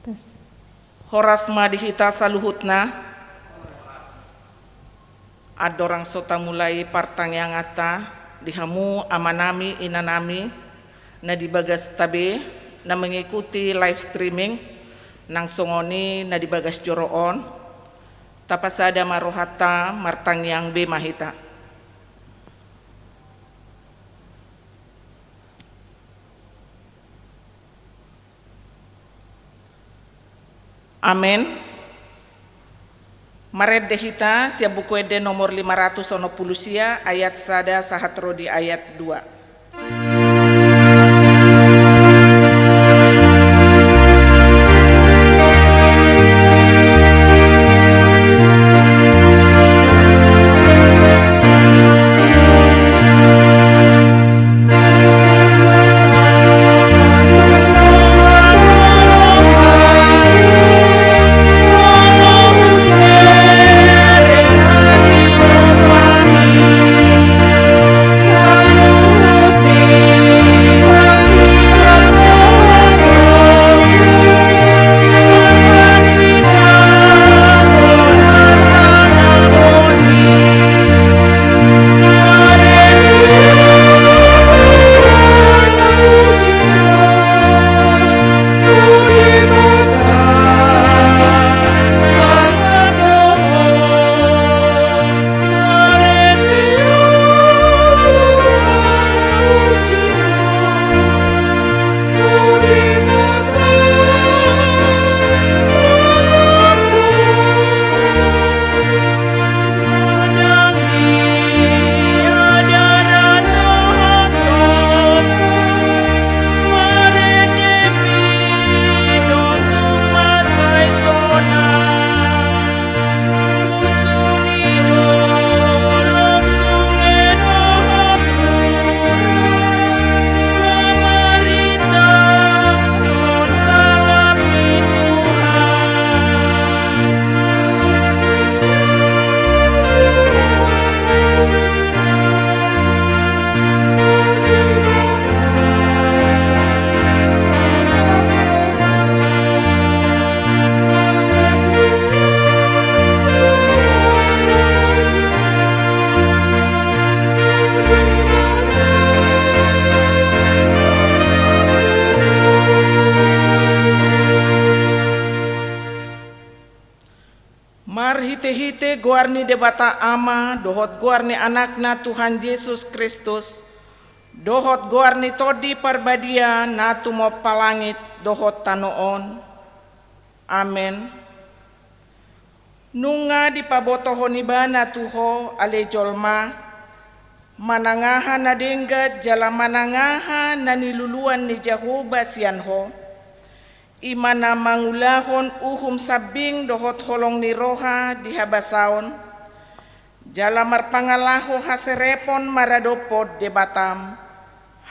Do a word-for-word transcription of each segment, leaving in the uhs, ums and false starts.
Tes. Horas ma di hita saluhutna. Andorang so tamulai partangianganta, di hamu amanami, inanami, na di bagasta be, na mengikuti live streaming, nang songon i na di bagas joro on, tapasada ma rohanta, martangiang be ma hita. Amen. Marende hita sian Buku Ende nomor lima ratus onom pulu sia, ayat sada sahat ro di ayat dua. Marhitehite goar ni Debata Ama dohot goar ni Anakna Tuhan Jesus Kristus dohot goar ni Tondi Parbadia na tumompa langit dohot tano on. Amen. Nunga dipabotohon Ibana tu ho ale jolma, manang aha na denggan jala manang aha na niluluan ni Jahowa sian ho, i ma na mangulahon uhum sambing dohot holong ni roha di habasaon, jala marpangalaho haserepon maradophon Debatam.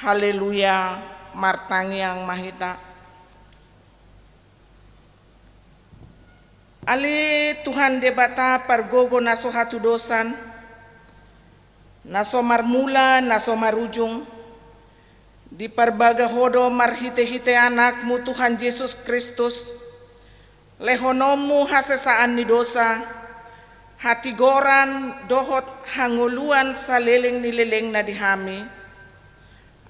Haleluya. Martangiang ma hita. Ale Tuhan Debata pargogo na so hatudosan, na so marmula, na so marujung, diparbaga ho do marhitehite Anakmu Tuhan Jesus Kristus, lehononmu hasesaan ni dosa, hatigoran dohot hangoluan saleleng ni lelengna di hami.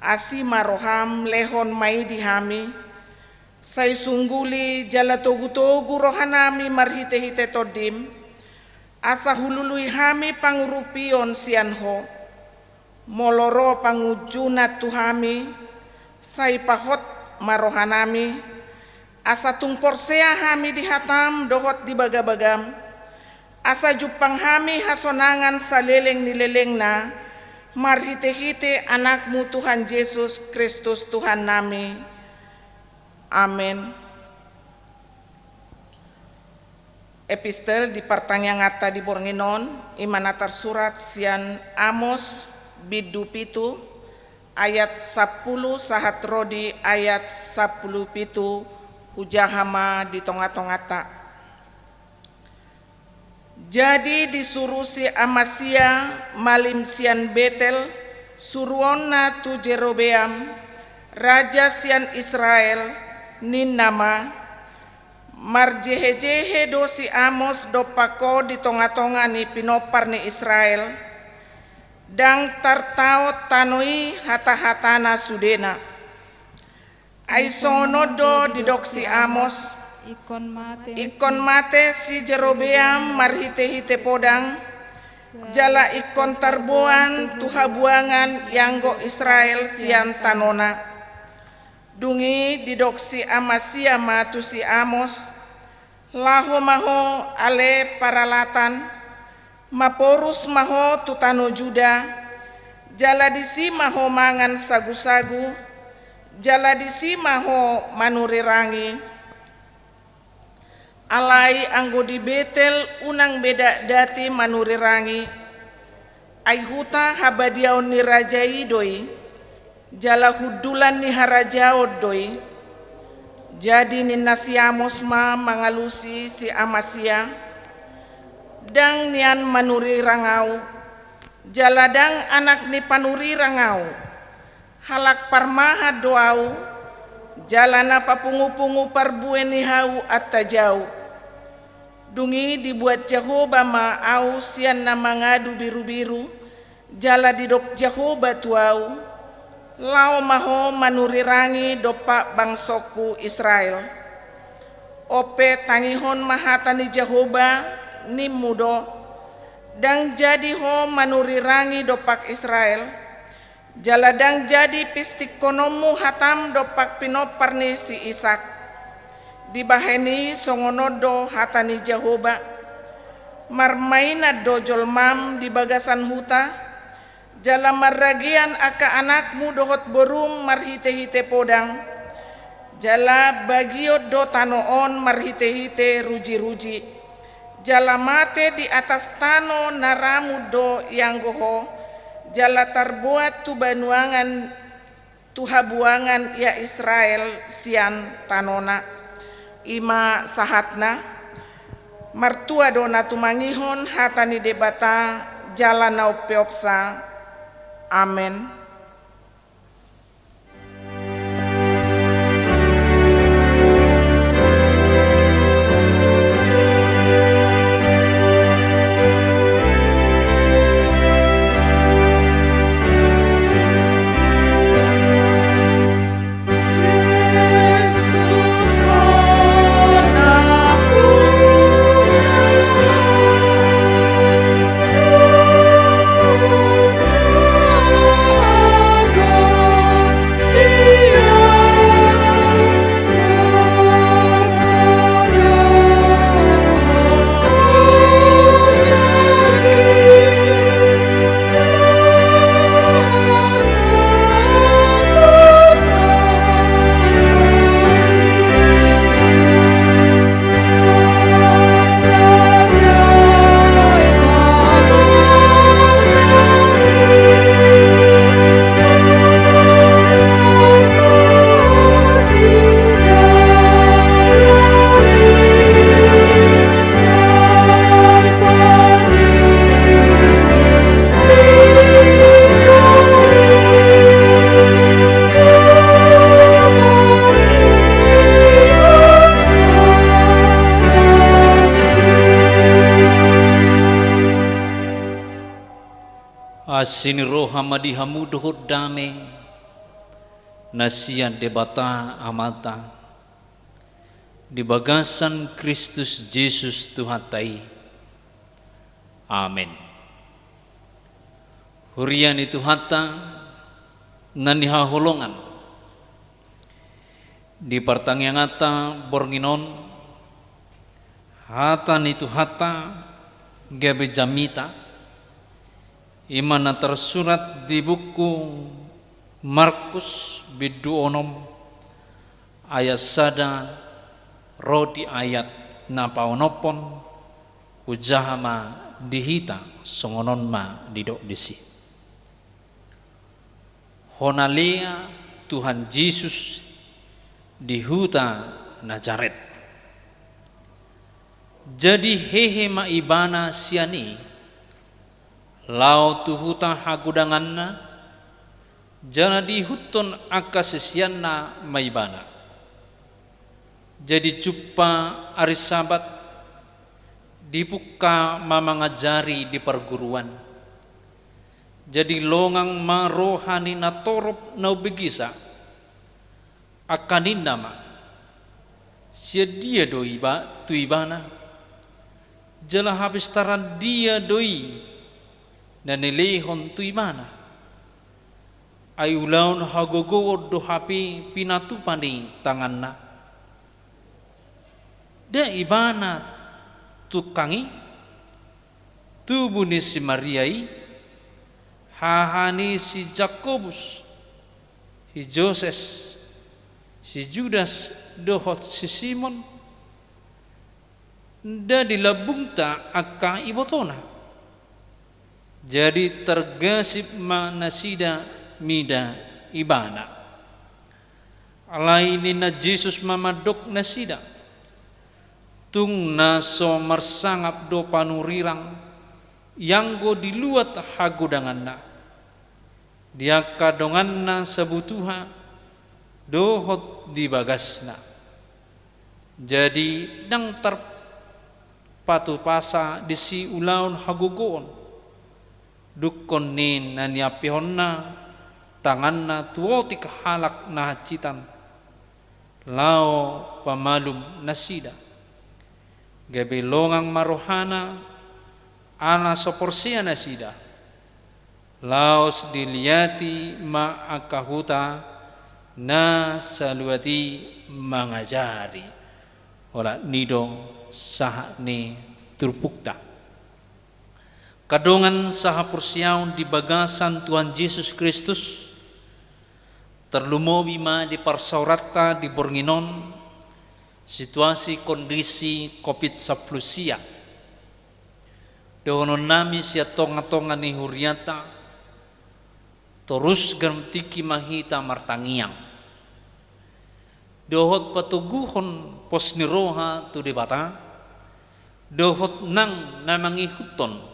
Asi ma roham, lehon ma i di hami, sai sungguli jala togutogu rohanami marhitehite Tondim, asa hulului hami pangurupion sian ho. Molo ro pangunjunan tu hami, sai pahot ma rohanami, asa tung porsea hami di hatam dohot di bagabagam, asa jumpang hami hasonangan saleleng ni lelengna, marhitehite Anakmu Tuhan Jesus Kristus Tuhannami. Amen. Epistel di partangianganta di borngin on, i ma na tarsurat sian Amos bindu pitu, ayat sampulu sahat ro di ayat sampulu pitu, hujaha ma di tongatonganta. Jadi disuru si Amasia malim sian Betel suruonna tu Jerobeam, raja sian Israel, ninna ma: Marjehejehe do si Amos dompak ho di tongatonga ni pinompar ni Israel, ndang tartaon tano i hatahatana sudena. Ai songon on do didok si Amos: Ingkon mate si Jerobeam marhitehite podang, jala ingkon tarboan tu habuangan ianggo Israel sian tanona. Dung i didok si Amasia ma tu si Amos: Laho ma ho, ale paralatan, maporus ma ho tu tano Juda, jala disi ma ho mangan sagusagu, jala disi ma ho manurirangi. Alai anggo di Betel unang be dakdati manurirangi, ai huta habadiaon ni raja i do i, jala hundulan ni harajaon do i. Jadi ninna si Amos ma mangalusi si Amasia: Ndang nian manurirang ahu, jala ndang anak ni panurirang ahu. Halak parmahan do ahu, jala na papungupungu parbue ni hau antajau. Dung i dibuat Jahowa ma ahu sian na mangadu birubiru, jala didok Jahowa tu ahu: Laho ma ho manurirangi dompak bangsongku Israel. On pe tangihon ma hata ni Jahowa, nimmu do: Ndang jadi ho manurirangi dompak Israel, jala ndang jadi pistingkononmu hatam dompak pinompar ni si Isak. Dibahen i songon on do hata ni Jahowa: Marmainan do jolmam di bagasan huta, jala marragean angka anakmu dohot borum marhitehite podang, jala bagion do tano on marhitehite rujiruji. Jala mate di atas tano na ramut do ianggo ho, jala tarboan tu banuangan, tu habuangan ia Israel sian tanona. I ma sahatna. Martua do na tumangihon hata ni Debata jala na umpeopsa. Amen. Asi ni roha ma di hamu dohot dame na sian Debata Amanta di bagasan Kristus Jesus Tuhanta i. Amen. Huria ni Tuhanta na nihaholongan, di partangianganta borngin on, hata ni Tuhanta gabe jamita, i ma na tarsurat di buku Markus bindu onom ayat sada ro di ayat na paonomhon, hujaha ma di hita songon on ma didok disi. Hona lea Tuhan Jesus di huta Nazaret. Jadi hehe ma ibana sian i, laho tu huta hagodanganna, jala diihuthon angka siseanna ma ibana. Jadi jumpa ari Sabat, dipungka ma mangajari di parguruan. Jadi longang ma roha ni natorop na umbegesa. Angka ninna ma, sian dia do iba tu ibana? Jala hapistaran dia do i na nilehon tu ibana? Ai ulaon hagogoon do hape pinatupa ni tanganna. Nda ibana tungkang i, tubu ni si Maria i, haha ni si Jakobus, si Joses, si Judas dohot si Simon? Nda di lambungta angka ibotona? Jadi targasip ma nasida mida ibana. Alai ninna Jesus ma mandok nasida, tung na so marsangap do panurirang, ianggo di luat hagodanganna, di angka donganna sabutuha dohot di bagasna. Jadi ndang tarpatupasa disi ulaon hagogoon, dungkon ni na niampehonna tanganna tu otik halak na hansitan, laho pamalum nasida. Gabe longang ma rohana, ala so porsea nasida. Laos diliati ma angka huta na saluat i mangajari. Olat ni do sahat ni turpukta. Angka dongan sahaporseaon di bagasan Tuhan Jesus Kristus, tarlumobi ma di parsaoranta di borngin on, situasi kondisi covid sampulu sia. Dohonon nami sian tonga-tonga ni hurianta, torus ganup tingki ma hita martangiang. Dohot patoguhon pos ni roha tu Debata, dohot nang na mangihuthon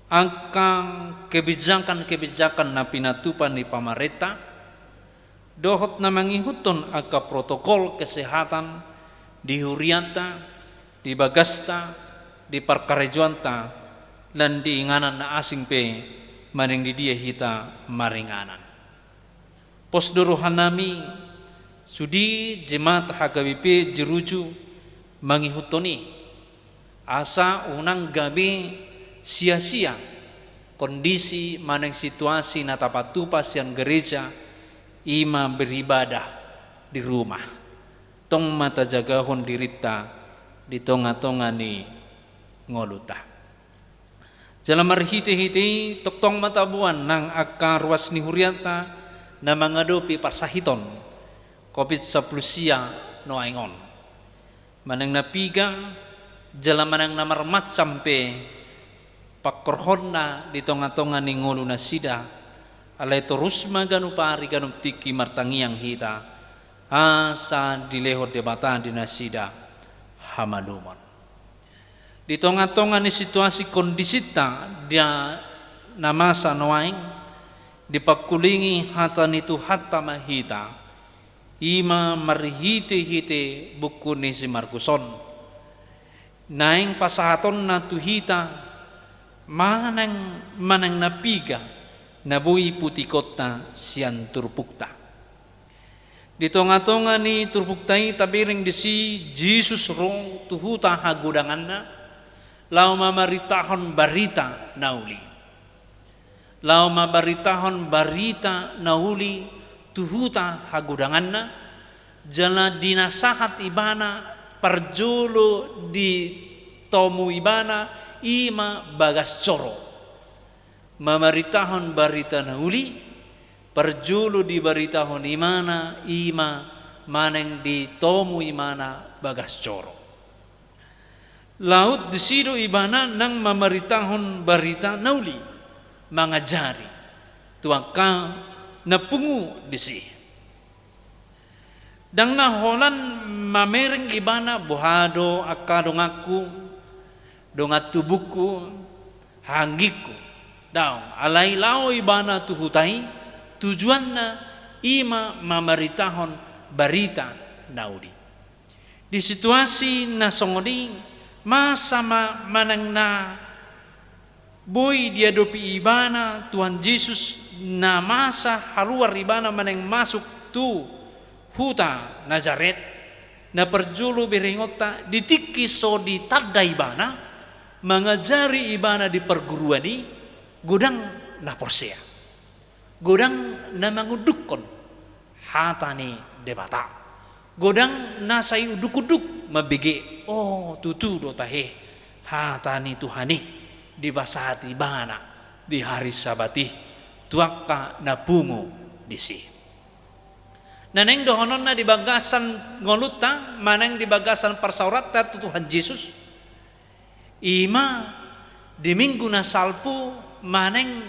angka kebijakan-kebijakan na pinatupa ni pamarenta, dohot na mangihuthon angka protokol kesehatan di hurianta, di bagasta, di parkarejoanta, lan di inganan na asing pe manang di dia hita maringanan. Pos do rohanami, sude jemaat H K B P Jeruju mangihuthon i, asa unang gabe sia-sia kondisi manang situasi na tapatupa sian gereja, i ma beribadah di rumah. Tong ma tajagahon dirinta di tonga-tonga ni ngolunta. Jala marhite-hite i tongtong ma taboan nang angka ruas ni hurianta na mangadopi parsahiton covid sampulu sia nuaeng on. Manang na piga, jala manang na marmacam pe pangkorhonna di tonga-tonga ni ngolu nasida, alai torus ma ganup ari ganup tingki martangiang hita, asa dilehon Debata di nasida hamalumon. Di tonga-tonga ni situasi kondisinta di na masa nuaeng, dipangkulingi hata ni Tuhanta ma hita, i ma marhite-hite buku ni si Markus on. Naeng pasahatonna tu hita, manang, manang na piga, na boi putikonta sian turpukta. Di tonga-tonga ni turpukta i tabereng disi Jesus ro tu huta hagodanganna, laho mamaritahon barita na uli. Laho mambaritahon barita na uli tu huta hagodanganna, jala dinasahat ibana parjolo ditomu ibana i ma bagas joro. Mamaritahon barita na uli, parjolo dibaritahon ibana i ma manang ditomu ibana bagas joro. Laut disi do ibana nang mamaritahon barita na uli, mangajari tu angka na pungu disi. Ndang na holan mamereng ibana boha do angka donganku, dongan tubungku, hahaanggingku. Daong, alai laho ibana tu huta i, tujuanna i ma mamaritahon barita na uli. Di situasi na songon i, masa ma manang na boi diadopi ibana Tuhan Jesus, na masa haluar ibana manang masuk tu huta Nazaret, na parjolo berengonta di tingki so ditanda ibana, mangajari ibana di parguruan i, godang na porsea. Godang na mangundukkon hata ni Debata. Godang na sai unduk-unduk mambege, oh, tutu do tahe hata ni Tuhan i dipasahat ibana di hari Sabat i tu angka na pungu disi. Na naeng dohononna di bagasan ngolunta, manang di bagasan parsaoranta tu Tuhan Jesus, ima di minggu na salpu, manang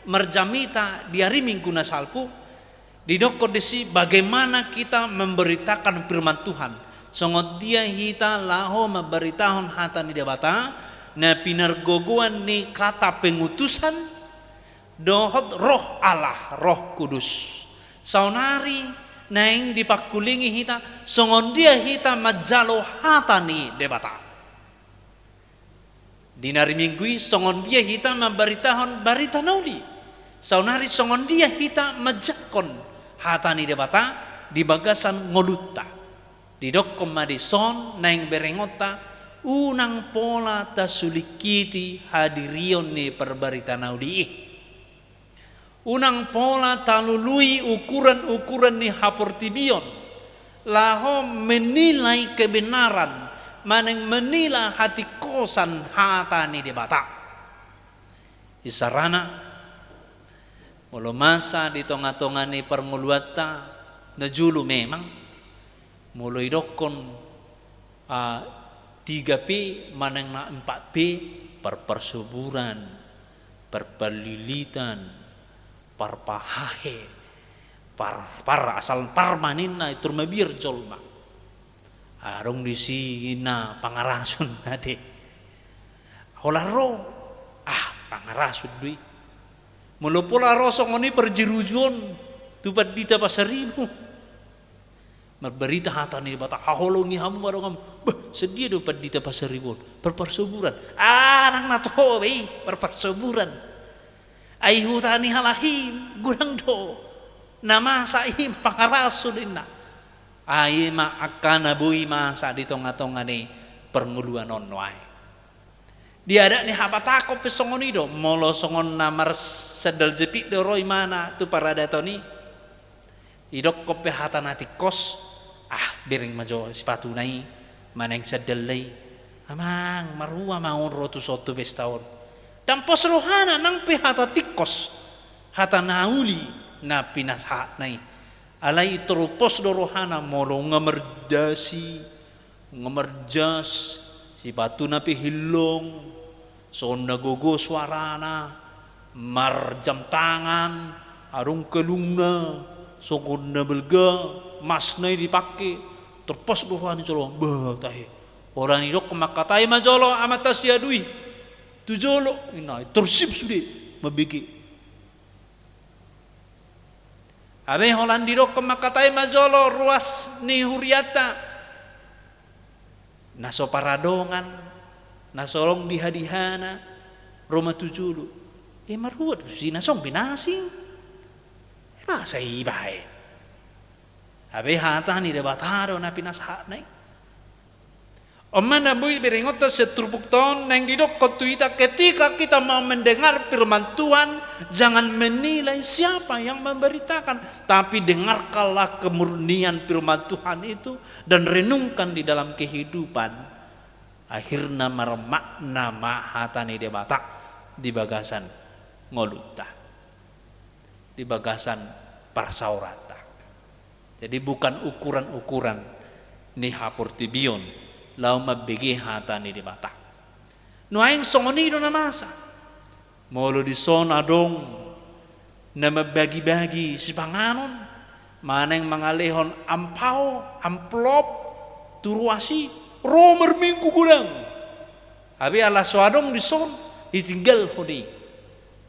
marjamita di ari minggu na salpu, didokkon disi bagaimana kita memberitakan firman Tuhan. Songon dia hita laho mambaritahon hata ni Debata, na pinargogoan ni kata pengutusan, dohot Roh Allah, Roh Kudus. Saonari naeng dipangkulingi hita, songon dia hita manjalo hata ni Debata. Di na ari minggu i songon dia hita mambaritahon barita na uli. Saonari songon dia hita manjangkon hata ni Debata di bagasan ngolunta. Didokkon ma dison naeng berengonta, unang pola tasulingkiti hadirion ni parbarita na uli i. Unang pola talului ukuran-ukuran ni haportibion, laho menilai kebenaran, manang menilai hatingkosan hata ni Debata. Isarana, molo masa di tonga-tonga ni parngoluanta, na jolo memang, molo idokkon, ah, tiga P manang na empat P, parparsoburan, parparlilitan, parpahahe, par, par, asal par ma ninna, i tor mabiar jolma. Adong disi na pangarasun ate. Holan ro, ah, pangarasun do i. Molo pola ro songon i parjerujuon tu pandita Pasaribu. Marbarita hata ni Debata, haholongi hamu ma donganmu. Bah, sadia do pandita Pasaribu on? Parparsoburan. Ah, nang na toho be i, parparsoburan. Ai huta ni halak i godang do na masa i pangarasun ninna. Ai ma angka na boi masa di tonga-tonga ni parngoluan on nuaeng. Di adat ni habatahon pe songon i do, molo songon na marsandal jepit do ro imana tu paradaton i. Idokkon pe hata na tingkos, ah, bereng ma jo sipatuna i, manang sandalna i. Amang, marhua ma on ro tuson tu pesta on? Ndang pos rohana nang pe hata tingkos, hata na uli na pinasahatna i. Alai tor pos do rohana molo nga marjasi, nga marjas, sipatuna pe hillong, songon na gogo suarana, marjam tangan, adong kalungna, songon na balga, masna i dipangke, tor pos do rohana jolo, bah, tahe. Holan idokkon mangkatai ma jolo amanta si Adu i tu jolo, ninna, tor sip sude, mambege. Hape holan didokkon mangkatai ma jolo ruas ni hurianta, na so paradongan, na so adong dihadihana, ro ma tu jolo. E, marhua do tusi na songon pe na asing. Rasa ibaen. Hape hata ni Debata do na pinasahatna i. On ma na boi berengonta sian turpukta on, naeng didokkon tu hita, ketika kita mau mendengar firman Tuhan, jangan menilai siapa yang memberitakan, tapi dengarkanlah kemurnian firman Tuhan itu dan renungkan di dalam kehidupan. Akhirna marmakna ma hata ni Debata di bagasan ngolunta, di bagasan parsaoranta. Jadi, bukan ukuran-ukuran ni haportibion laho mambege hata ni Debata. Nuaeng songon i do na masa. Molo dison adong na mambagi-bagi sipanganon, manang mangalehon ampao, amplop, tu ruas i, ro marminggu godang. Hape ala so adong dison, ditinggalhon i.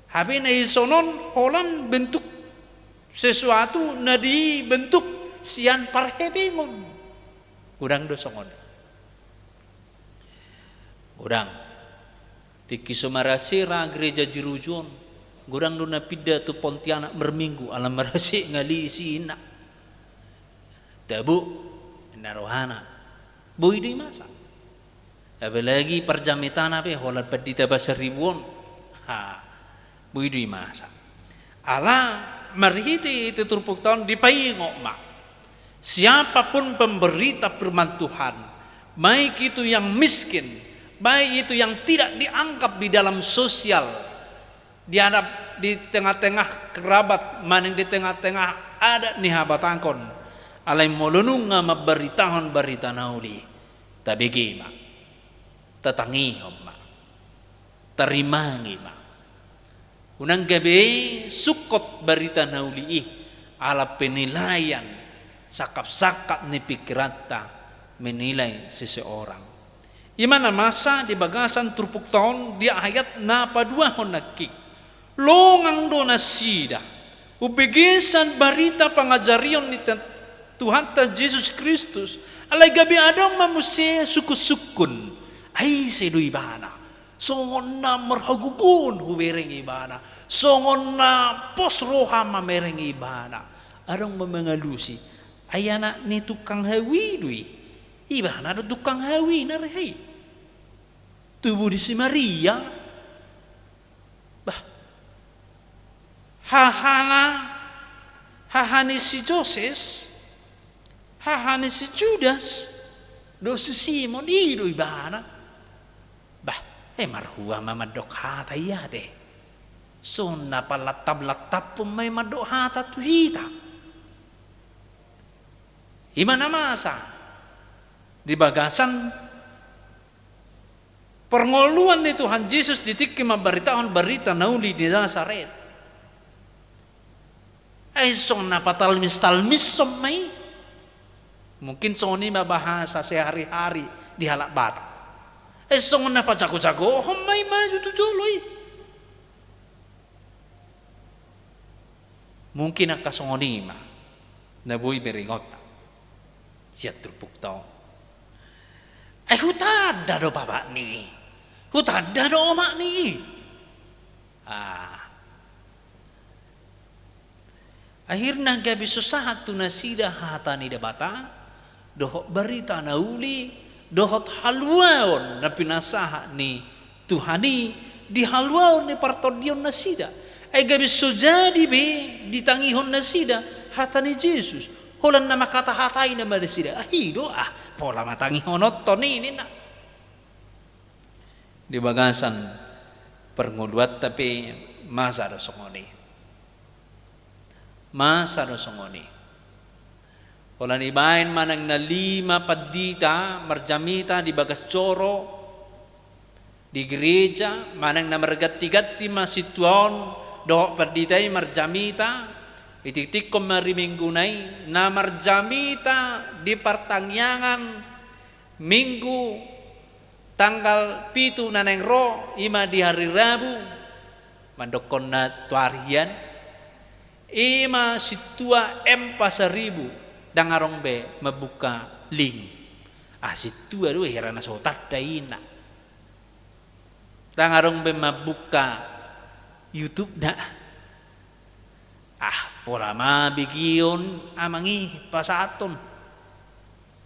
Hape na dison on holan bentuk sesuatu na dibentuk sian parhebengon. Godang do songon i. Godang. Tingki so marasera gereja Jeruju on, godang do na pinda tu Pontianak marminggu, ala marasera ngali isina. Tabo, na rohana. Boi do i masa. Apalagi parjamitana pe, holan pandita Pasaribu on. Ha, boi do i masa. Ala marhite-hite turpukta on dipaingot ma. Siapapun pemberita firman Tuhan, baik itu yang miskin, baik itu yang tidak dianggap di dalam sosial, di adap, di tengah-tengah kerabat, manang di tengah-tengah adat ni habatahon, alai molo nunga mambaritahon barita na uli, tabege ma, tatangihon ma, tarimangi ma. Unang gabe sungkot barita na uli i, ala penilaian, sangkap-sangkap ni pikiranta menilai seseorang. I ma na masa di bagasan turpukta on di ayat na paduahon nangkin. Longang do nasida umbegesan barita pangajarion ni Te-, Tuhanta Jesus Kristus, alai gabe adong ma muse sungkun-sungkun. Ai ise do ibana? Songon na marhagogoon hubereng ibana, songon na pos roha mamereng ibana. Adong ma mangalusi, ai anak ni tukang hau i do i. Ibana do tukang hau i na rehe i. Tubu ni si Maria. Bah. Hahana, haha ni si Joses, haha ni si Judas, dohot si Simon, i do ibana. Bah, e marhua ma mandok hata i ate. Songon na palantap-lantaphon ma i mandok hata tu hita. I ma na masa di bagasan parngoluan ni Tuhan Jesus di tingki mambaritahon barita na uli di Nasaret. Ai songon na patalmis-talmishon ma i. Mungkin songon i ma bahasa sehari-hari di halak Batak. Ai songon na pajago-jagohon ma i maju tu jolo i. Mungkin angka songon i ma na boi bere ingotta sian turpukta on. Ai hutanda do bapakni i, hutanda do omakni i. Ah. Akhirna gabe so sahat tu nasida hata ni Debata, dohot barita na uli, dohot haluaon na pinasahat ni Tuhan i di haluaon ni partondion nasida. Ai gabe so jadi be ditangihon nasida hata ni Jesus. Holan na mangkatahatai nama nasida. Ah, i do, ah, pola ma tangihononta on i ninna. Di bagasan parngoluanta pe masa do songon i. Masa do songon i. Holan ibaen manang na lima pandita marjamita di bagas joro di gereja, manang na marganti-ganti ma sintua on dohot pandita i marjamita, itiktikkon ma ari Minggu na i, na marjamita di partangiangan Minggu tanggal pitu na naeng ro, i ma di ari Rabu, mandokkon na tu ari hian, i ma sintua M Pasaribu, ndang adong be mambuka link. Ah, sintua do hira na so tanda i ninna. Ndang adong be mambuka YouTube-na. Ah, pola ma begeon amang i pasahathon.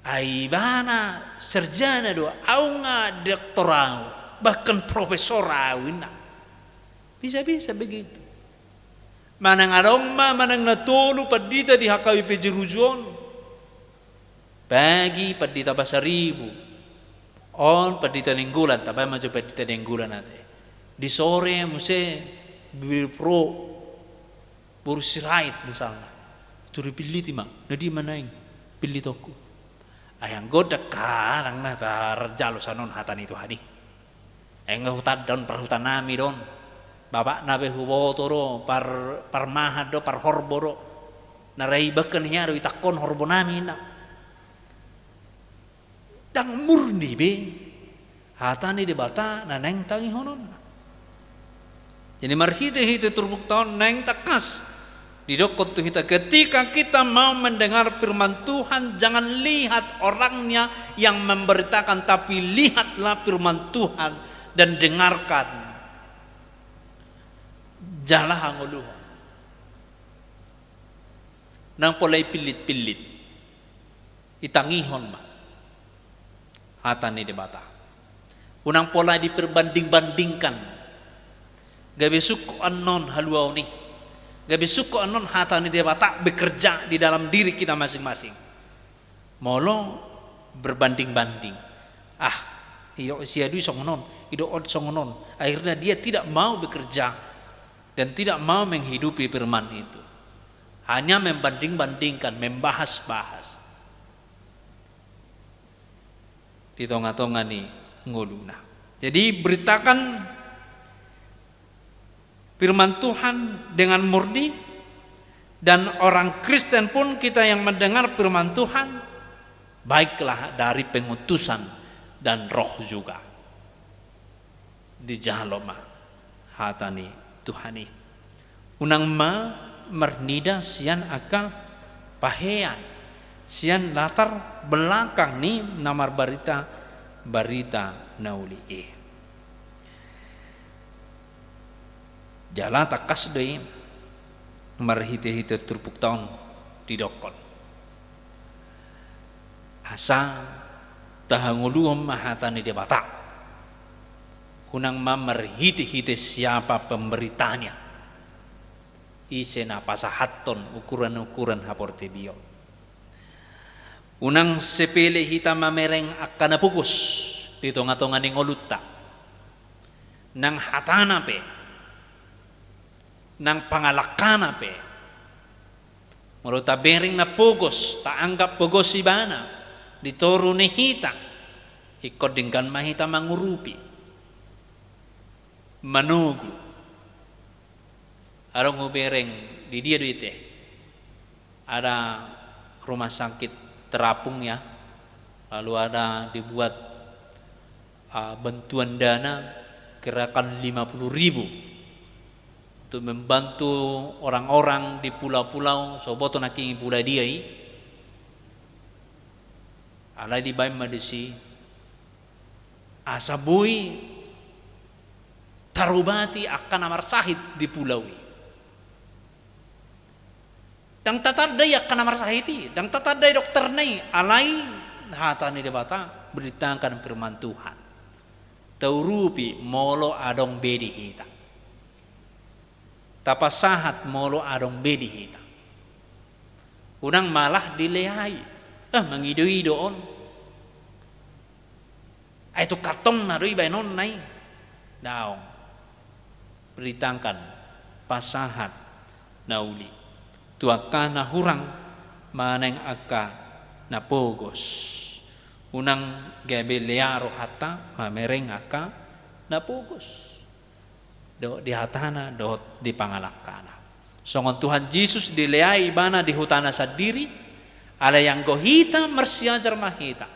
Ai ibana sarjana do, au nga doktor au, bahkan profesor au ninna. Bisa-bisa begitu. Manang adong ma, manang na tolu pandita di H K B P Jeruju on. Pagi pandita Pasaribu. On pandita Nainggolan, tabaen ma jo pandita Nainggolan ate. Di sore muse Bishop Ro, boru Sirait misalna. Turi pilliti ma, na dia ma naeng pillitonku. Ai anggo ndang, nang na tarjalo sanon hata ni Tuhan i. Ai nga hutanda on parhutanami do on. Bapakna pe huboto do, par, parmahan do, parhorbo do. Na ra i bahkan hea do itangkon horbonami ninna. Ndang murni be hata ni Debata na naeng tangihononna. Jadi marhite-hite turpukta on naeng tangkas Didokkon tu hita, ketika kita mau mendengar firman Tuhan, jangan lihat orangnya yang memberitakan, tapi lihatlah firman Tuhan dan dengarkan. Jala hangoluhon. Unang pola ipillit-pillit. Itangihon ma hata ni Debata. Unang pola diperbanding-bandingkan. Gabe sungkun annon haluaon i. Gabe sungkun annon hata ni Debata bekerja di dalam diri kita masing-masing. Molo berbanding-banding. Ah, idok si Adu songon on, idok on songon on. Akhirnya dia tidak mau bekerja dan tidak mau menghidupi firman itu. Hanya membanding-bandingkan, membahas-bahas di tonga-tonga ni ngoluna. Jadi, beritakan firman Tuhan dengan murni, dan orang Kristen pun, kita yang mendengar firman Tuhan, baiklah dari pengutusan dan roh juga. Dijalo ma hata ni Tuhan i. Unang ma marnida sian angka pahean, sian latar belakang ni na marbarita barita na uli i. Jala tangkas do i marhite-hite turpukta on didokkon. Asa tahangoluhon ma hata ni Debata. Unang ma marhite-hite siapa pemberitanya. Ise na pasahathon ukuran-ukuran haportibion. Unang sepele hita mamereng angka na pogos di tonga-tonga ni ngolunta. Nang hatana pe, nang pangalangkana pe. Molo tabereng na pogos, taanggap pogos ibana di toru ni hita, ingkon denggan ma hita mangurupi, manogu. Adong hubereng, di dia do i te? Ada rumah sakit terapung, ya, lalu ada dibuat, ah, bantuan dana gerakan lima puluh ribu untuk membantu orang-orang di pulau-pulau, so huboto nangkin pulau dia i. Alai dibaen ma disi asa boi tarobati angka na marsahit di pulau i. Ndang tatanda i angka na marsahit i, ndang tatanda i dokterna i, alai hata ni Debata, beritakan firman Tuhan. Taurupi molo adong be di hita. Tapasahat molo adong be di hita. Unang malah dileai. Eh, mangido-ido on. Ai tung kantongna do i baenonna i. Daong. Beritakan, pasahat na uli tu angka na hurang manang angka na pogos. Unang gabe lea rohanta mamereng angka na pogos. Dohot di hatana, dohot di pangalangkana. Songon Tuhan Jesus dileai ibana di hutana sandiri, alai anggo hita marsiajar ma hita.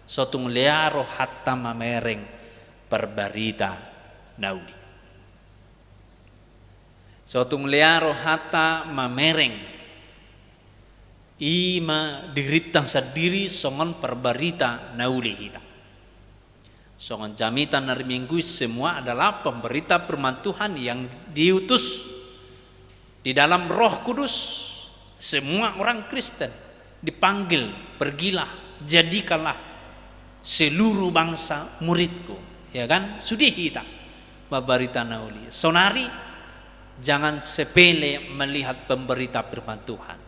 So tung lea rohanta mamereng parbarita na uli. So tung lea rohanta mamereng i ma dirinta sandiri songon parbarita na uli hita. Songon jamita na riminggu i, semua adalah pemberita firman Tuhan yang diutus di dalam Roh Kudus. Semua orang Kristen dipanggil, "Pergilah, jadikanlah seluruh bangsa muridku." Ya kan? Sude hita mambarita na uli. Sonari, jangan sepele melihat pemberita firman Tuhan.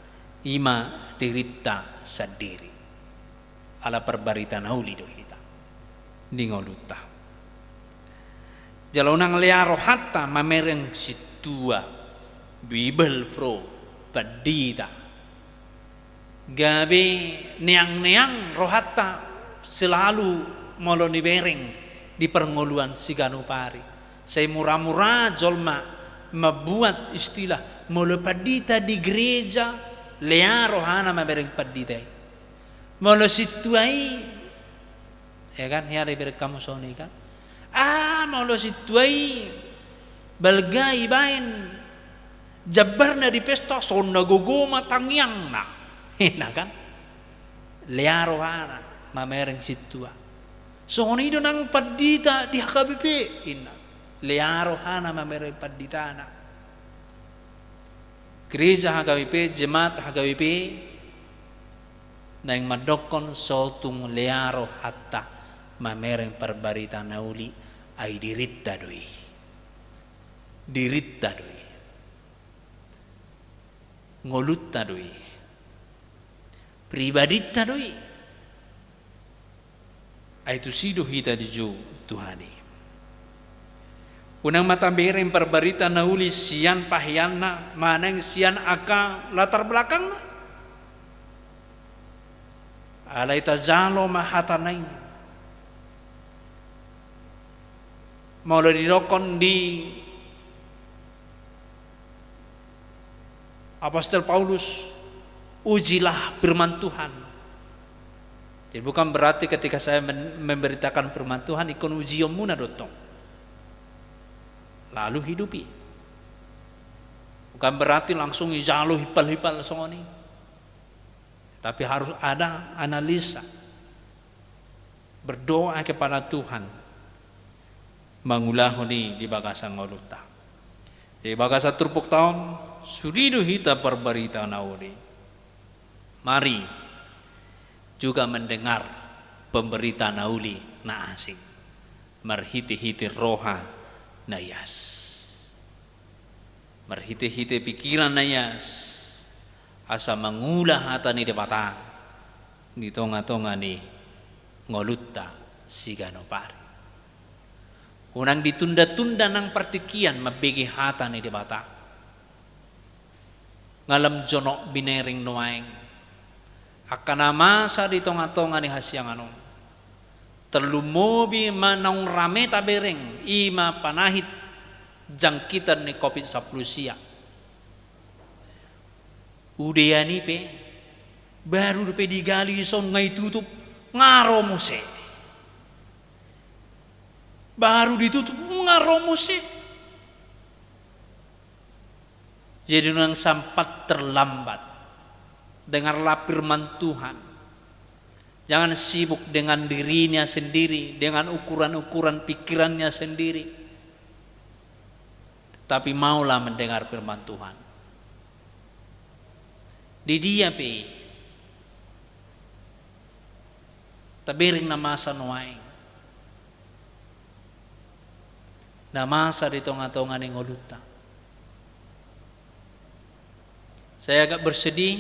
I ma dirinta sandiri. Ala parbarita na uli do hita di ngolunta. Jala unang lea rohanta mamereng sintua, Bible pro, pandita. Gabe neang-neang rohanta selalu molo nibereng di parngoluan siganup ari. Sai mura-mura jolma mambuat istilah, molo pandita di gereja, lea rohana mamereng pandita i. Molo sintua i, ya kan, hea do ibereng hamu songon i kan. Ah, molo sintua i balga ibaen Jambarna di pesta, songon na gogo ma tangiangna. Inna kan? Lea rohana mamereng sintua. Songon i do nang pandita di H K B P, inna. Lea rohana mamereng panditana. Gereja H K B P, jemaat H K B P, naeng mandokkon so tung lea rohanta mamereng parbarita na uli, ai dirinta do i. Dirinta do i. Ngolunta do i. Pribadinta do i. Ai tusi do hita dijou Tuhan i. Unang ma tabereng parbarita na uli sian paheanna, manang sian angka latar belakangna. Alai tajalo ma hatana i. Molo didokkon di Apostel Paulus, ujilah firman Tuhan. Jadi bukan berarti ketika saya men-, memberitakan firman Tuhan, ingkon ujionmuna do tong. Lalu hidupi. Bukan berarti langsung ijalo hipal-hipal songon i. Tapi harus ada analisa. Berdoa kepada Tuhan, mangulahon i di bagasan ngolunta. Di bagasan turpuk taon, sude do hita parbarita na uli. Mari juga mendengar pemberita na uli na asing, marhite-hite roha na ias. Marhite-hite pikiran na ias, asa mangula hata ni Debata di tonga-tonga ni ngolunta siganup ari. Unang ditunda-tunda nang partingkian mambege hata ni Debata. Nga lam jonok binereng nuaeng angka na masa di tonga-tonga ni hasiangan on. Tarlumobi ma naung rame tabereng, i ma panahit jangkitan ni covid sampulu sia. Udean i pe, baru dope digali dison nga itutup, nga ro muse. Baru ditutup, nga ro muse. Jadi unang sampat terlambat. Dengarlah firman Tuhan. Jangan sibuk dengan dirinya sendiri, dengan ukuran-ukuran pikirannya sendiri. Tetapi maulah mendengar firman Tuhan. Di dia pe i, tabereng na masa nuaeng. Na masa di tonga-tonga ni ngolunta. Saya agak bersedih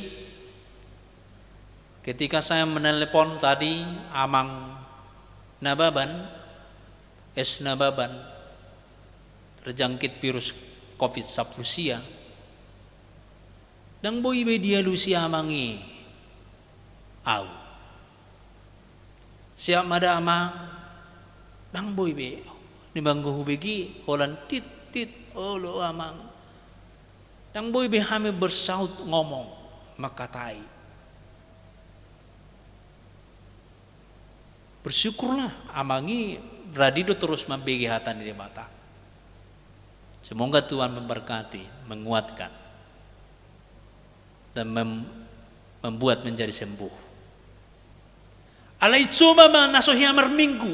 ketika saya menelepon tadi Amang Nababan, S Nababan, terjangkit virus covid sampulu sia. Ndang boi be dialusi amang i au. Siap ma da amang, ndang boi be. Nimanggo hubege holan tit, tit, olo amang. Ndang boi be hami bersaut ngomong, mangkatai. Bersyukurlah, amang i radi do terus mambege hata ni Debata. Semoga Tuhan memberkati, menguatkan, dan mem-, membuat menjadi sembuh. Alai coba ma na so hea marminggu,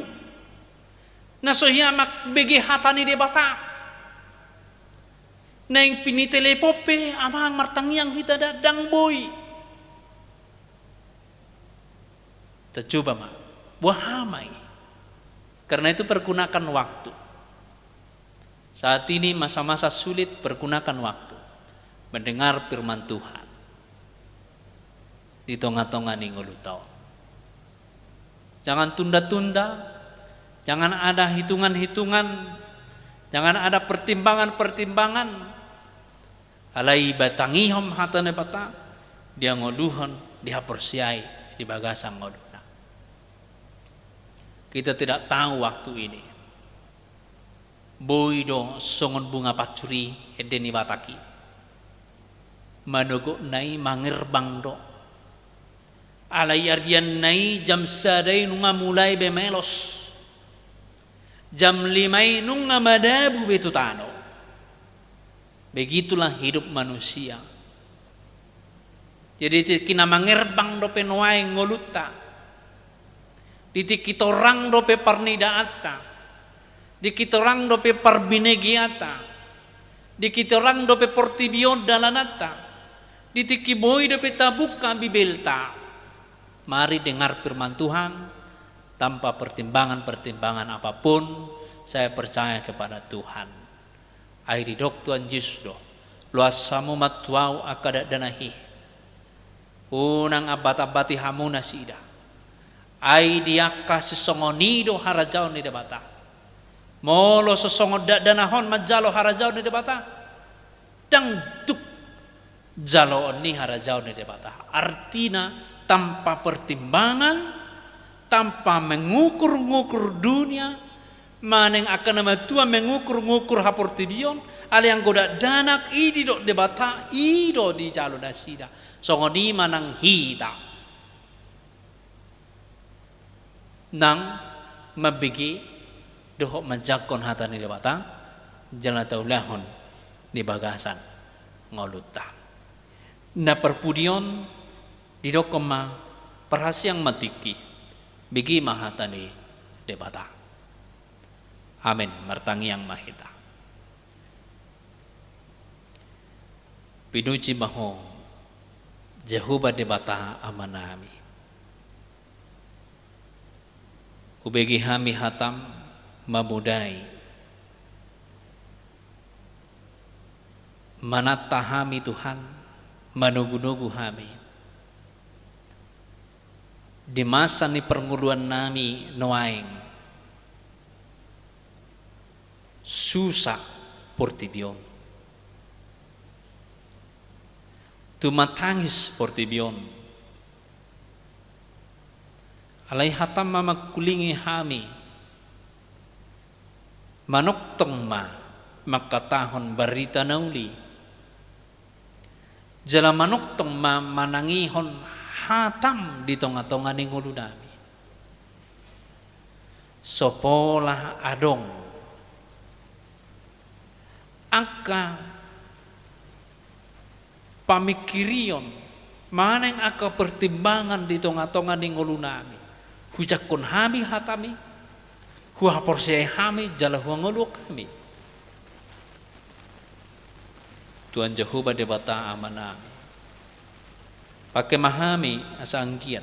na so hea mambege hata ni Debata. Naeng pinitelepon pe, amang martangiang hita da, ndang boi. Tacoba ma, boha ma i. Karena itu pergunakan waktu. Saat ini masa-masa sulit, pergunakan waktu mendengar firman Tuhan di tonga-tonga ni ngolunta on. Jangan tunda-tunda, jangan ada hitungan-hitungan, jangan ada pertimbangan-pertimbangan. Alai batangihon hata ni Debata, diangoluhon, dihaporseai di bagasan ngoluna. Kita tidak tahu waktu ini. Boi do songon bunga pansur i, ende ni Batak i. Manogotna i mangerbang do. Alai arianna i jam sada i nunga mulai be melos. Jam lima i nunga madabu be tu tano. Begitulah hidup manusia. Jadi, di tingki na mangerbang dope nuaeng ngolunta, di tingki torang dope parnidaanta, di tingki torang dope parbinegeanta, di tingki torang dope portibi on dalananta, di tingki boi dope tabuka Bibelta, mari dengar firman Tuhan tanpa pertimbangan-pertimbangan apapun, saya percaya kepada Tuhan. Ai didok Tuhan Jesus do, loas hamu ma tu Ahu angka dakdanak i, unang ambat-ambati hamu nasida. Ai di angka sisongon i do harajaon ni Debata. Molo so songon dakdanak on manjalo harajaon ni Debata, ndang tuk jaloon ni harajaon ni Debata. Artina, tanpa pertimbangan, tanpa mengukur-ngukur dunia, manang angka na matua mengukur-ngukur haportibion, alai anggo dakdanak i didok Debata, i do dijalo nasida. Songon i ma nang hita. Nang mambege dohot manjangkon hata ni Debata, jala taulahon di bagasan ngolunta. Na parpudi on didokkon ma, parhasiang ma tingki, bege ma hata ni Debata. Amen. Martangiang ma hita. Pinuji ma Ho, Jahowa Debata Amanami. Hubege hami hatam mamodai, mananta hami Tuhan, manogunogu hami di masa ni parngoluannami nuaeng. Susa portibi on, tumatangis portibi on. Alai hatam ma mangkulingi hami, manongtong ma mangkatahon barita na uli, jala manongtong ma manangihon hatam di tongatonga ni ngolunami. So pola adong angka pamingkirion manang angka pertimbangan di tongatonga ni ngolunami. Hujangkon hami hatami, huhaporseai hami jala huhangoluhon hami. Tuhan Jahowa Debata Amanami, pangke ma hami asa anggiat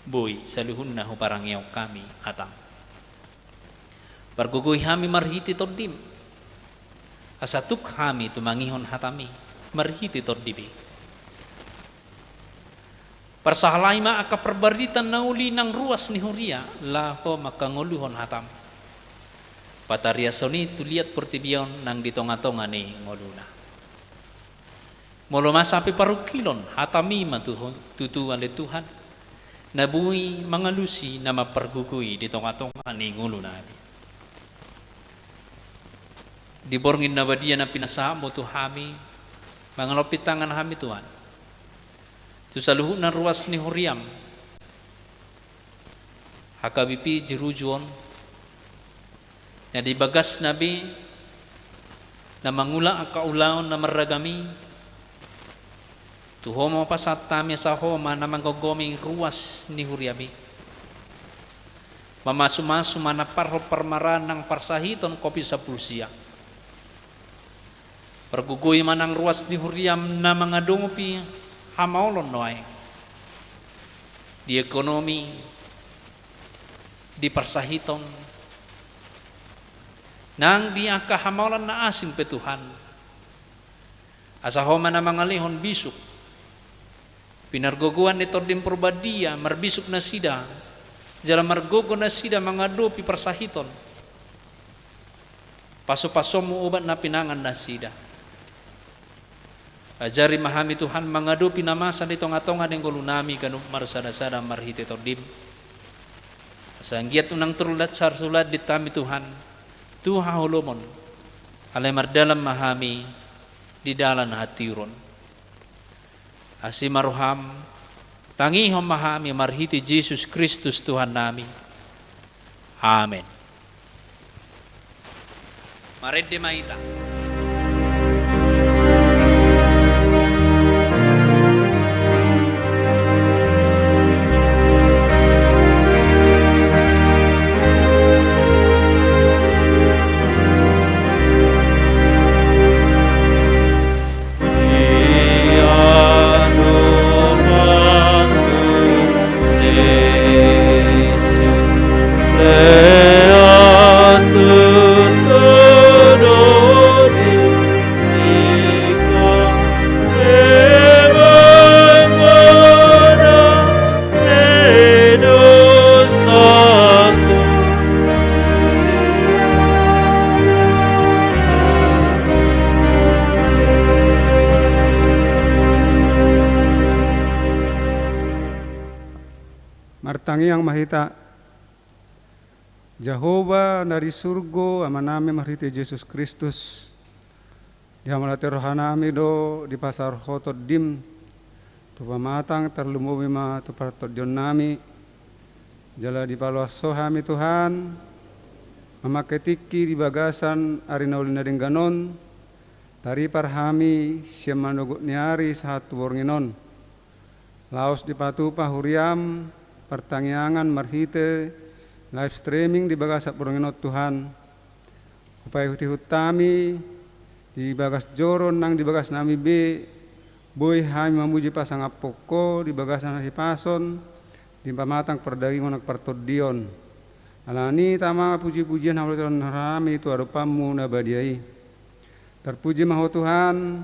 boi saluhutna huparangehon hami hatam. Pargogoi hami marhite Tondim, asa tuk hami tumangihon hatami marhite Tondim i. Parsahalai ma angka parbarita na uli nang ruas ni huria, laho mangkangoluhon hatam. Patariashon i tu liat portibi on nang di tongatonga ni ngoluna. Molo masa pe parungkilon, hatami ma tu, tutu ale Tuhan, na boi mangalusi na mampargogoi di tongatonga ni ngolunami. Di borngin na badia na pinasahatmu tu hami, mangalompit tangan hami Tuhan. Tu saluhutna ruas ni huriam, H K B P Jeruju on, na di bagasna be na mangula angka ulaon na marragam i, tu Ho ma pasahat hami asa Ho ma na manggomgomi ruas ni huriam i. Mamasumasu manamparhon parmaraan nang parsahiton Covid sampulu sia. Pargogoi ma nang ruas ni huriam na mangadopi hamaolon nuaeng. Di ekonomi, di parsahiton, nang di angka hamaolon na asing pe Tuhan. Asa Ho ma na mangalehon bisuk pinargogoan ni Tondim Porbadia, marbisuk nasida, jala margogo nasida mangadopi parsahiton. Pasupasuonmu obat na pinangan nasida. Ajari ma hami Tuhan mangadopi na masa di tongatonga ni ngolunami ganup marsadasada marhite Tondim. Asa anggiat unang tarsulat sarsula dintami Tuhan tu haholomon. Alai mardalan ma hami di dalan hatiuron. Asi ma roham, tangihon ma hami marhite Jesus Kristus Tuhannami. Amen. Marende ma hita. Martangiang ma hita. Jahowa na di surgo, Amanami marhite Jesus Kristus, dihamauliatehon rohanami do dipasahat Ho Tondim tu pamatang, tarlumobi ma tu partondionnami. Jala dipaloas Ho hami Tuhan, mamangke tingki di bagasan ari na uli na denggan on, taripar hami sian manogot ni ari sahat tu borngin on. Laos dipatupa huriaM partangiangan marhite live streaming di bagasan borngin on Tuhan. Hupaihut-ihut hami di bagas joro nang di bagasnami be, boi hami mamuji pasangaphon Ho di bagasan hahipason di pamatang pardagingon nang partondion. Alani i tama puji-pujian hamauliatehon hami tu adopanMu na badia i. Tarpuji ma Ho Tuhan,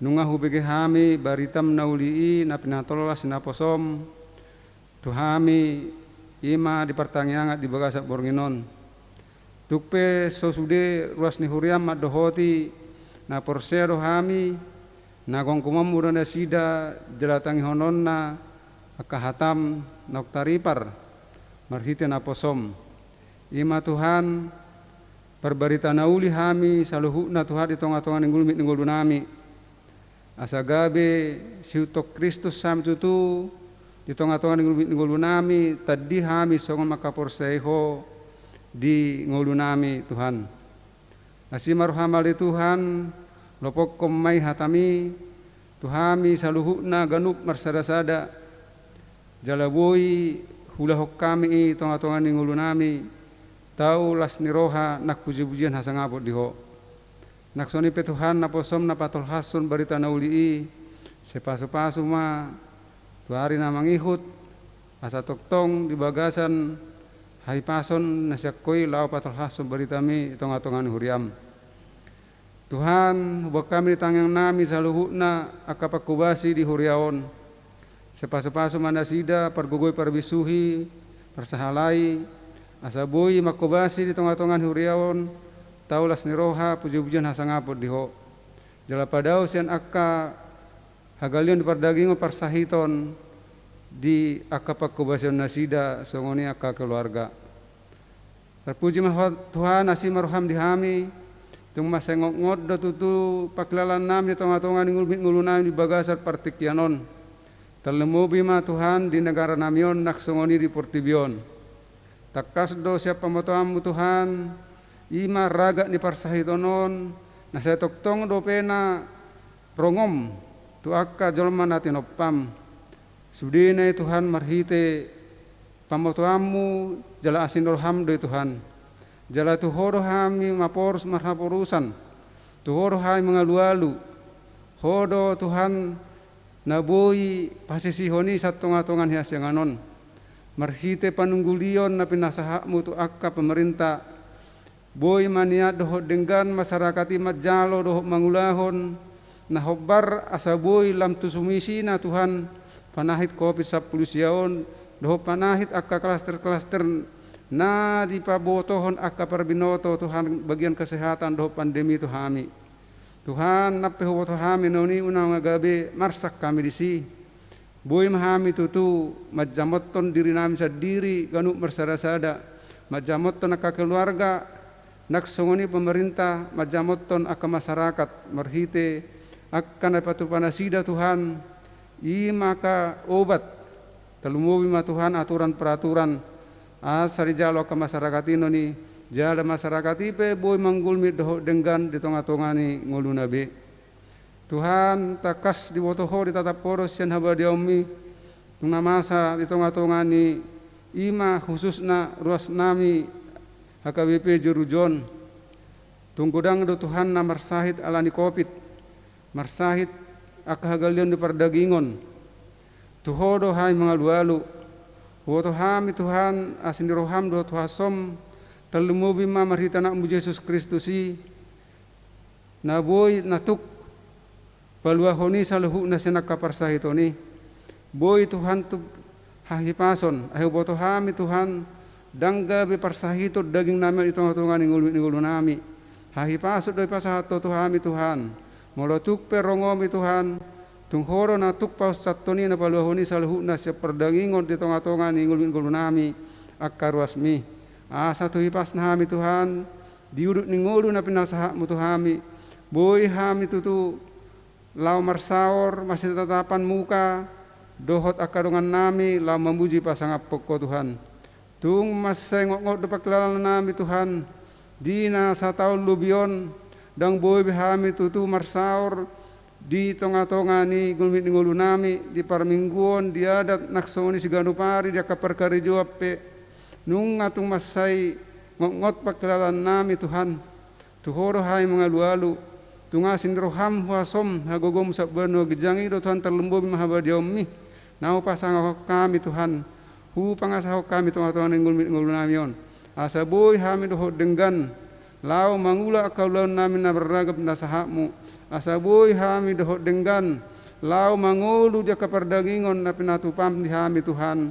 nunga hubege hami baritaM na uli i na pinatolhas ni naposoM tu hami, i ma di partangiangan di bagasan borngin on. Tung pe so sude ruas ni huriaM mandohoti, na porsea do hami, na gomgomonMu do nasida jala tangihononna angka hataM naung taripar marhite naposoM. I ma Tuhan, parbarita na uli hami saluhutna Tuhan di tonga-tonga ni ngolumi, ni ngolunami. Asa gabe sihuthon Kristus hami tutu di tonga-tonga ni ngolumi, ni ngolunami, tandi hami songon mangkaporseai Ho di ngolunami Tuhan. Asi ma rohaM ale Tuhan, lopokhon ma i hataMi tu hami saluhutna ganup marsada-sada. Jala boi huulahon hami i tonga-tonga ni ngolunami, tau las ni roha nang puji-pujian hasangapon di Ho. Nang songon i pe Tuhan naposoM na patolhashon barita na uli i, sai pasu-pasu ma tu ari na mangihut, asa tongtong di bagasan hahipason na sian Ho i laho patolhashon baritaMi di tonga-tonga ni huriaM. Tuhan, huboan hami di tangiangnami saluhutna angka panghobasi di huria on. Sai pasu-pasu ma nasida, pargogoi, parbisuhi, parsahalai, asa boi manghobasi di tonga-tonga ni huria on, tau las ni roha, puji-pujian hasangapon di Ho. Jala padao sian angka hagaleon di pardagingon, parsahiton di angka panghobasion nasida, songon i angka keluarga. Tarpuji ma Ho Tuhan, asi ma rohaM di hami, tung mansai ngot-ngot do tutu pangkilalaannami di tonga-tonga ni ngolumi, ngolunami di bagasan partingkian on. Tarlumobi ma Tuhan di negaranami on nang songon i di portibi on. Tangkas do sian pamotoanMu Tuhan, i ma ragam ni parsahiton on, na sai tongtong dope na rongoM tu angka jolma na tinompaM. Sudena i Tuhan marhite pamotoanMu jala asi ni rohaM do i Tuhan. Jala tu Ho do hami maporus marhaporusan, tu Ho do hami mangalu-alu, Ho do Tuhan na boi pasisihon i sian tonga-tonga ni hasiangan on. Marhite panunggulion na pinasahatMu tu angka pemerintah, boi ma nian dohot denggan masyarakat i manjalo dohot mangulahon na hombar asa boi lam tu sumisina Tuhan panahit covid sampulu sia on, dohot panahit angka klaster-klaster na dipabotohon angka parbinoto Tuhan bagian kesehatan dohot pandemi tu hami. Tuhan, nang pe huboto hami na on i unang gabe marsak hami disi. Boi ma hami tutu manjamothon dirinami sandiri ganup marsada-sada, manjamothon angka keluarga, nang songon i pemerintah manjamothon angka masyarakat marhite angka na dipatupa nasida Tuhan, i ma angka obat, tarlumobi ma Tuhan aturan peraturan, asa dijalo angka masyarakat i na on i, jala masyarakat i pe boi manggulmit dohot denggan di tonga-tonga ni ngoluna be. Tuhan, tangkas diboto Ho, ditatap Ho do sian habadiaonMi, tung na masa di tonga-tonga ni, i ma khususna ruasnami H K B P Jerujo on. Tung godang do Tuhan na marsahit alani covid, marsahit angka hagaleon di pardagingon. Tu Ho do hami mangalu-alu. Huboto hami Tuhan, asi ni rohaM dohot huasoM, tarlumobi ma marhite AnakMu Jesus Kristus i, na boi na tuk paluahon i saluhutna sian angka parsahiton i. Boi Tuhan tu hahipason, ai huboto hami Tuhan, ndang gabe parsahiton dagingnami on di tonga-tonga ni ngolu, ni ngolunami. Hahipason do dipasahat Ho tu hami Tuhan. Molo tuk pe rongoMi Tuhan, Tung Ho do na tuk paunsathon i na paluahon i saluhutna sian pardagingon di tongatonga ni ngolu, ngolunami angka ruasmi. Asa tu hipasna hami Tuhan, di udut ni ngolu na pinasahatmu tu hami, boi hami tutu laho marsaor, masitatatapan muka, dohot angka dongannami laho mamuji pasangaphon Ho Tuhan. Tung mansai ngotngot do pangkilalaannami Tuhan, di na sataon lobi on, ndang boi be hami tutu marsaor di tongatonga ni ngolumit ni ngolunami, di parmingguon, di adat, nang songon i siganup ari di angka parkarejoan pe. Nunga tung mansai ngotngot pangkilalaannami Tuhan, tu Ho do hami mangalualu. Tung asi ni roham huasom, hagogoom sian banua ginjang i do Tuhan, tarlumobi ma habadiaonmi na hupasangap hami Tuhan, hupangasahon hami tongatonga ni ngolumit ni ngolunami on. Asa boi hami dohot denggan laho mangula angka ulaonnami na marragam na sahatmu. Asa boi hami dohot denggan laho mangolu di angka pardagingon na pinatupam di hami Tuhan.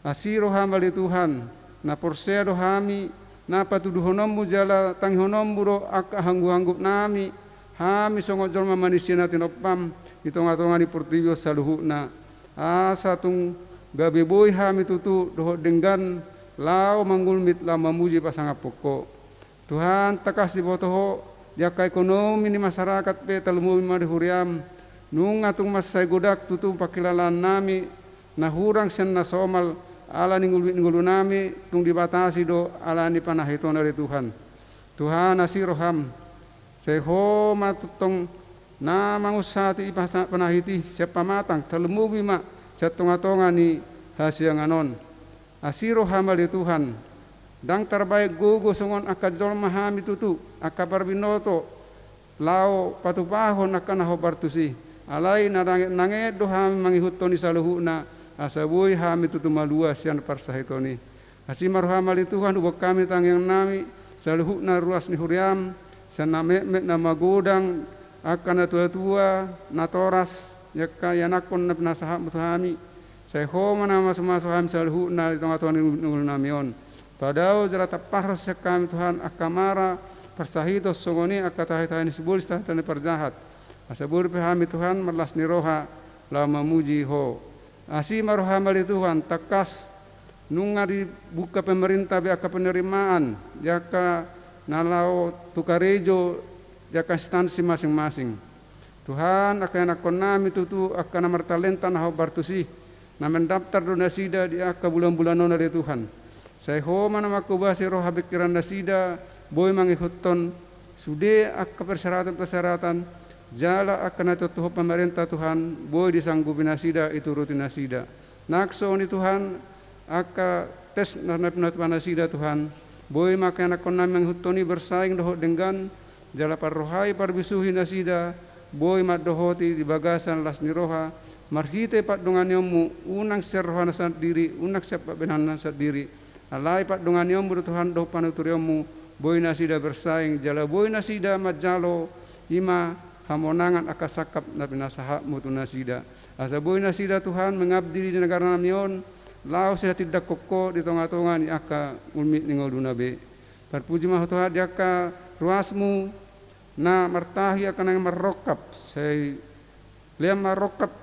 Asi roham ale Tuhan, na porsea do hami na patuduhononmu jala tangihononmu do angka hangguhanggupnami, hami songon jolma manisia na tinompam di tongatonga ni portibi on saluhutna. Asa tung gabe boi hami tutu dohot denggan laho mangulmit laho mamuji pasangaphon Ho. Tuhan, tangkas diboto Ho di angka ekonomi ni masyarakat pe, tarlumobi ma di huriam. Nunga tung mansai godang tutu pangkilalaannami na hurang sian na somal ala ni ngolumit ni ngolunami, tung dibatasi do ala ni panahit on ale Tuhan. Tuhan, asi roham, sai Ho ma tongtong na mangunsati i pasa-, panahit i sian pamatang, tarlumobi ma sian tongatonga ni hasiangan on. Asi roham ale Tuhan, ndang tarbahen gogo songon angka jolma hami tutu, angka parbinoto, laho patupahon angka na hombar tusi. Alai na nanget-nanget do hami mangihuthon i saluhutna, asa boi hami tutu malua sian parsahiton i. Asi ma roham ale Tuhan, huboan hami tangiangnami, saluhutna ruas ni huriam, sian na metmet na magodang, angka na tuatua, natoras, angka ianakhon na pinasahatmu tu hami. Sai Ho ma na mamasumasu hami saluhutna di tongatonga ni ngolunami on. Padao jala tampar Ho sian hami Tuhan angka mara parsahiton songon i angka tahitahi ni sibolis, tahitahi ni parjahat. Asa boi dope hami Tuhan marlas ni roha laho mamuji Ho. Asi ma roham ale Tuhan, tangkas nunga dibuka pemerintah be angka penerimaan di angka na laho tu karejo di angka instansi masing-masing. Tuhan, angka ianakhonnami tutu angka na martalenta na hombar tusi, na mendaftar do nasida di angka bulan-bulan on ale Tuhan. Sai Ho ma na manghobasi roha pingkiran nasida, boi mangihuthon sude angka persyaratan-persyaratan jala angka na ditutuhon pamarenta Tuhan, boi disanggupi nasida, dituruti nasida. Nang songon i Tuhan, angka tes na, na pinatupa nasida Tuhan, boi ma angka ianakhonnami mangihuthon i bersaing dohot denggan, jala parrohai parbisuhi nasida, boi mandohoti di bagasan las ni roha, marhite pardonganionmu, unang sian rohana sandiri, unang sian pambahenanna sandiri. Alai pardonganionmu do Tuhan dohot panuturionmu, boi nasida bersaing, jala boi nasida manjalo, i ma hamonangan angka sangkap na pinasahatmu tu nasida. Asa boi nasida Tuhan mengabdi di negaranami on, laos sihatindangkon Ho di tongatonga ni angka ngolumit ni ngoluna be. Tarpuji ma Ho Tuhan di angka ruasmu, na martahi angka na marrongkap, sai lean ma rongkap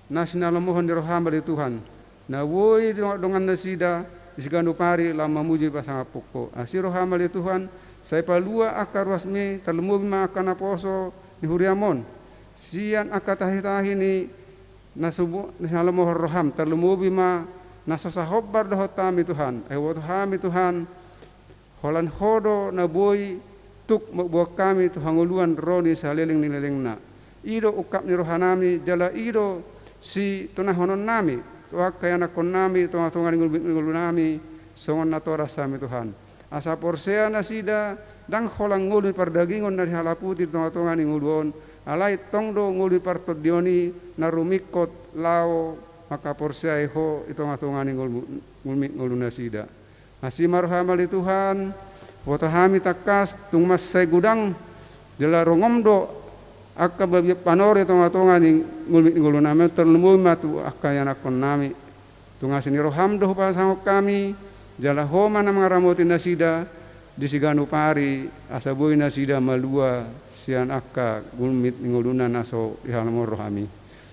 na sinalomohon ni roham ale Tuhan, na boi dongan, dongan nasida di siganup ari laho mamuji pasangaphon Ho. Asi roham ale Tuhan, sai palua angka ruasmi, tarlumobi ma angka naposo ni huriam on, sian angka tahitahi ni na subu-, na sinalomohon roham, tarlumobi ma na so sahombar dohot hami Tuhan. Ai huboto hami Tuhan, holan Ho do na boi tuk mamboan hami tu hangoluan ro ni saleleng ni lelengna. I do ungkap ni rohanami, jala i do sitonahononnami tu angka ianakhonnami, tongatonga ni ngolu-, ngolunami, songon natoras hami Tuhan. Asa porsea nasida, ndang holan ngolu ni pardagingon na dihalaputi di tongatonga ni ngolu on, alai tong do ngolu ni partondion i na rumingkot laho mangkaporseai Ho di tongatonga ni ngolu-, ngolu-, ngolunasida. Asi ma roham ale Tuhan, huboto hami tangkas, tung mansai godang, jala rongom do angka babiat panoro di tongatonga ni ngolu-, ngolunami, tarlumobi ma tu angka ianakhonnami. Tung asi ni roham do hupasahat hami, jala Ho ma na mangaramoti nasida di siganup ari, asa boi nasida malua sian angka ngolumit ni ngoluna na so dihalomohon rohami.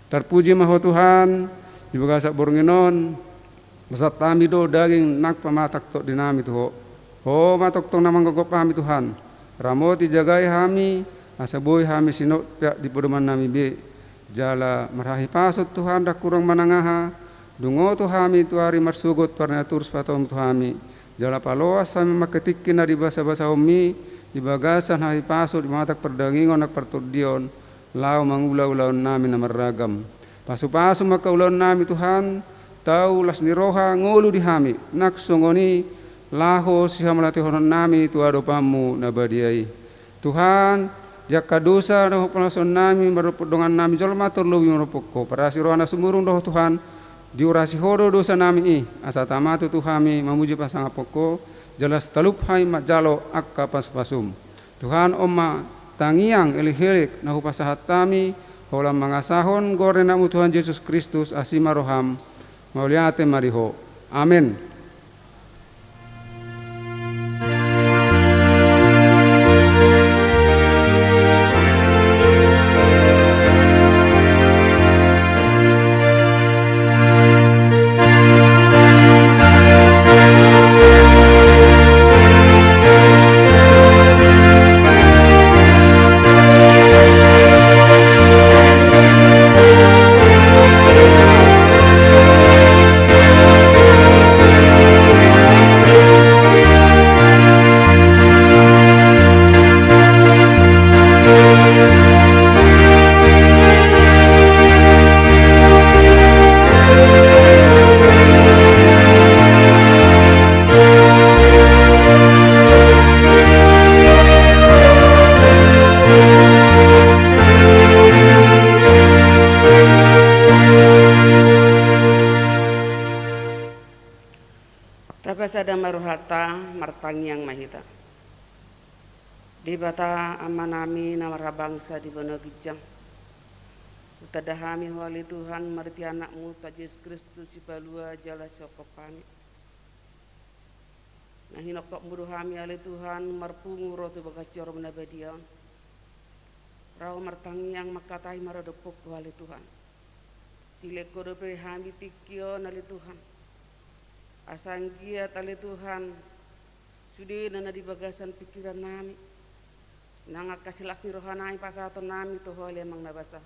Tarpuji ma Ho Tuhan, di bagasan borngin on, pasahat hami do daging nang pamatang tondinami tu Ho. Ho ma tongtong na manggomgom hami Tuhan. Ramoti jagai hami, asa boi hami sinop peak di podomannami be. Jala marhahipason Tuhan, ndang hurang manang aha, dungoto hami tu ari marsogot tu ari na torus pasahatonMu tu hami. Jala paloas hami mangkatingki na di basabasahonMi, di bagasan hahipason di pamatang pardagingon nang partondion, laho mangula ulaonnami na marragam. Pasupasu ma angka ulaonnami Tuhan, tau las ni roha ngolu di hami, nang songon i laho sihamauliatehononnami tu adopanMu na badia i. Tuhan, di angka dosa dohot pangalaosiononnami maradophon dongannami jolma, tarlobi maradophon Ho, parasi roha na sumurung do Ho Tuhan, diurasi Ho do dosanami i, asa tama tutu hami mamuji pasangaphon Ho, jala sitalup hami manjalo angka pasupasum. Tuhan, on ma tangiang, elek-elek na hupasahat hami, holan mangasahon goar ni AnakMu Tuhan Jesus Kristus, asi ma roham, mauliate ma di Ho. Amen. Tapasada ma rohanta, martangiang ma hita. Debata Amanami na marhabangsa di banua ginjang, hutanda hami Ho ale Tuhan, marhite AnakMu Tuhan Jesus Kristus, Sipalua jala Sihophop hami, na hinophopMu do hami ale Tuhan, marpungu ro tu bagas joro na badia on, laho martangiang mangkatai maradophon Ho ale Tuhan. Tilehon Ho dope hami tingki on ale Tuhan, asa anggiat ale Tuhan, sudena na di bagasan pingkirannami, nang angka silas ni rohanami pasahatonnami tu Ho ale Amang na basa.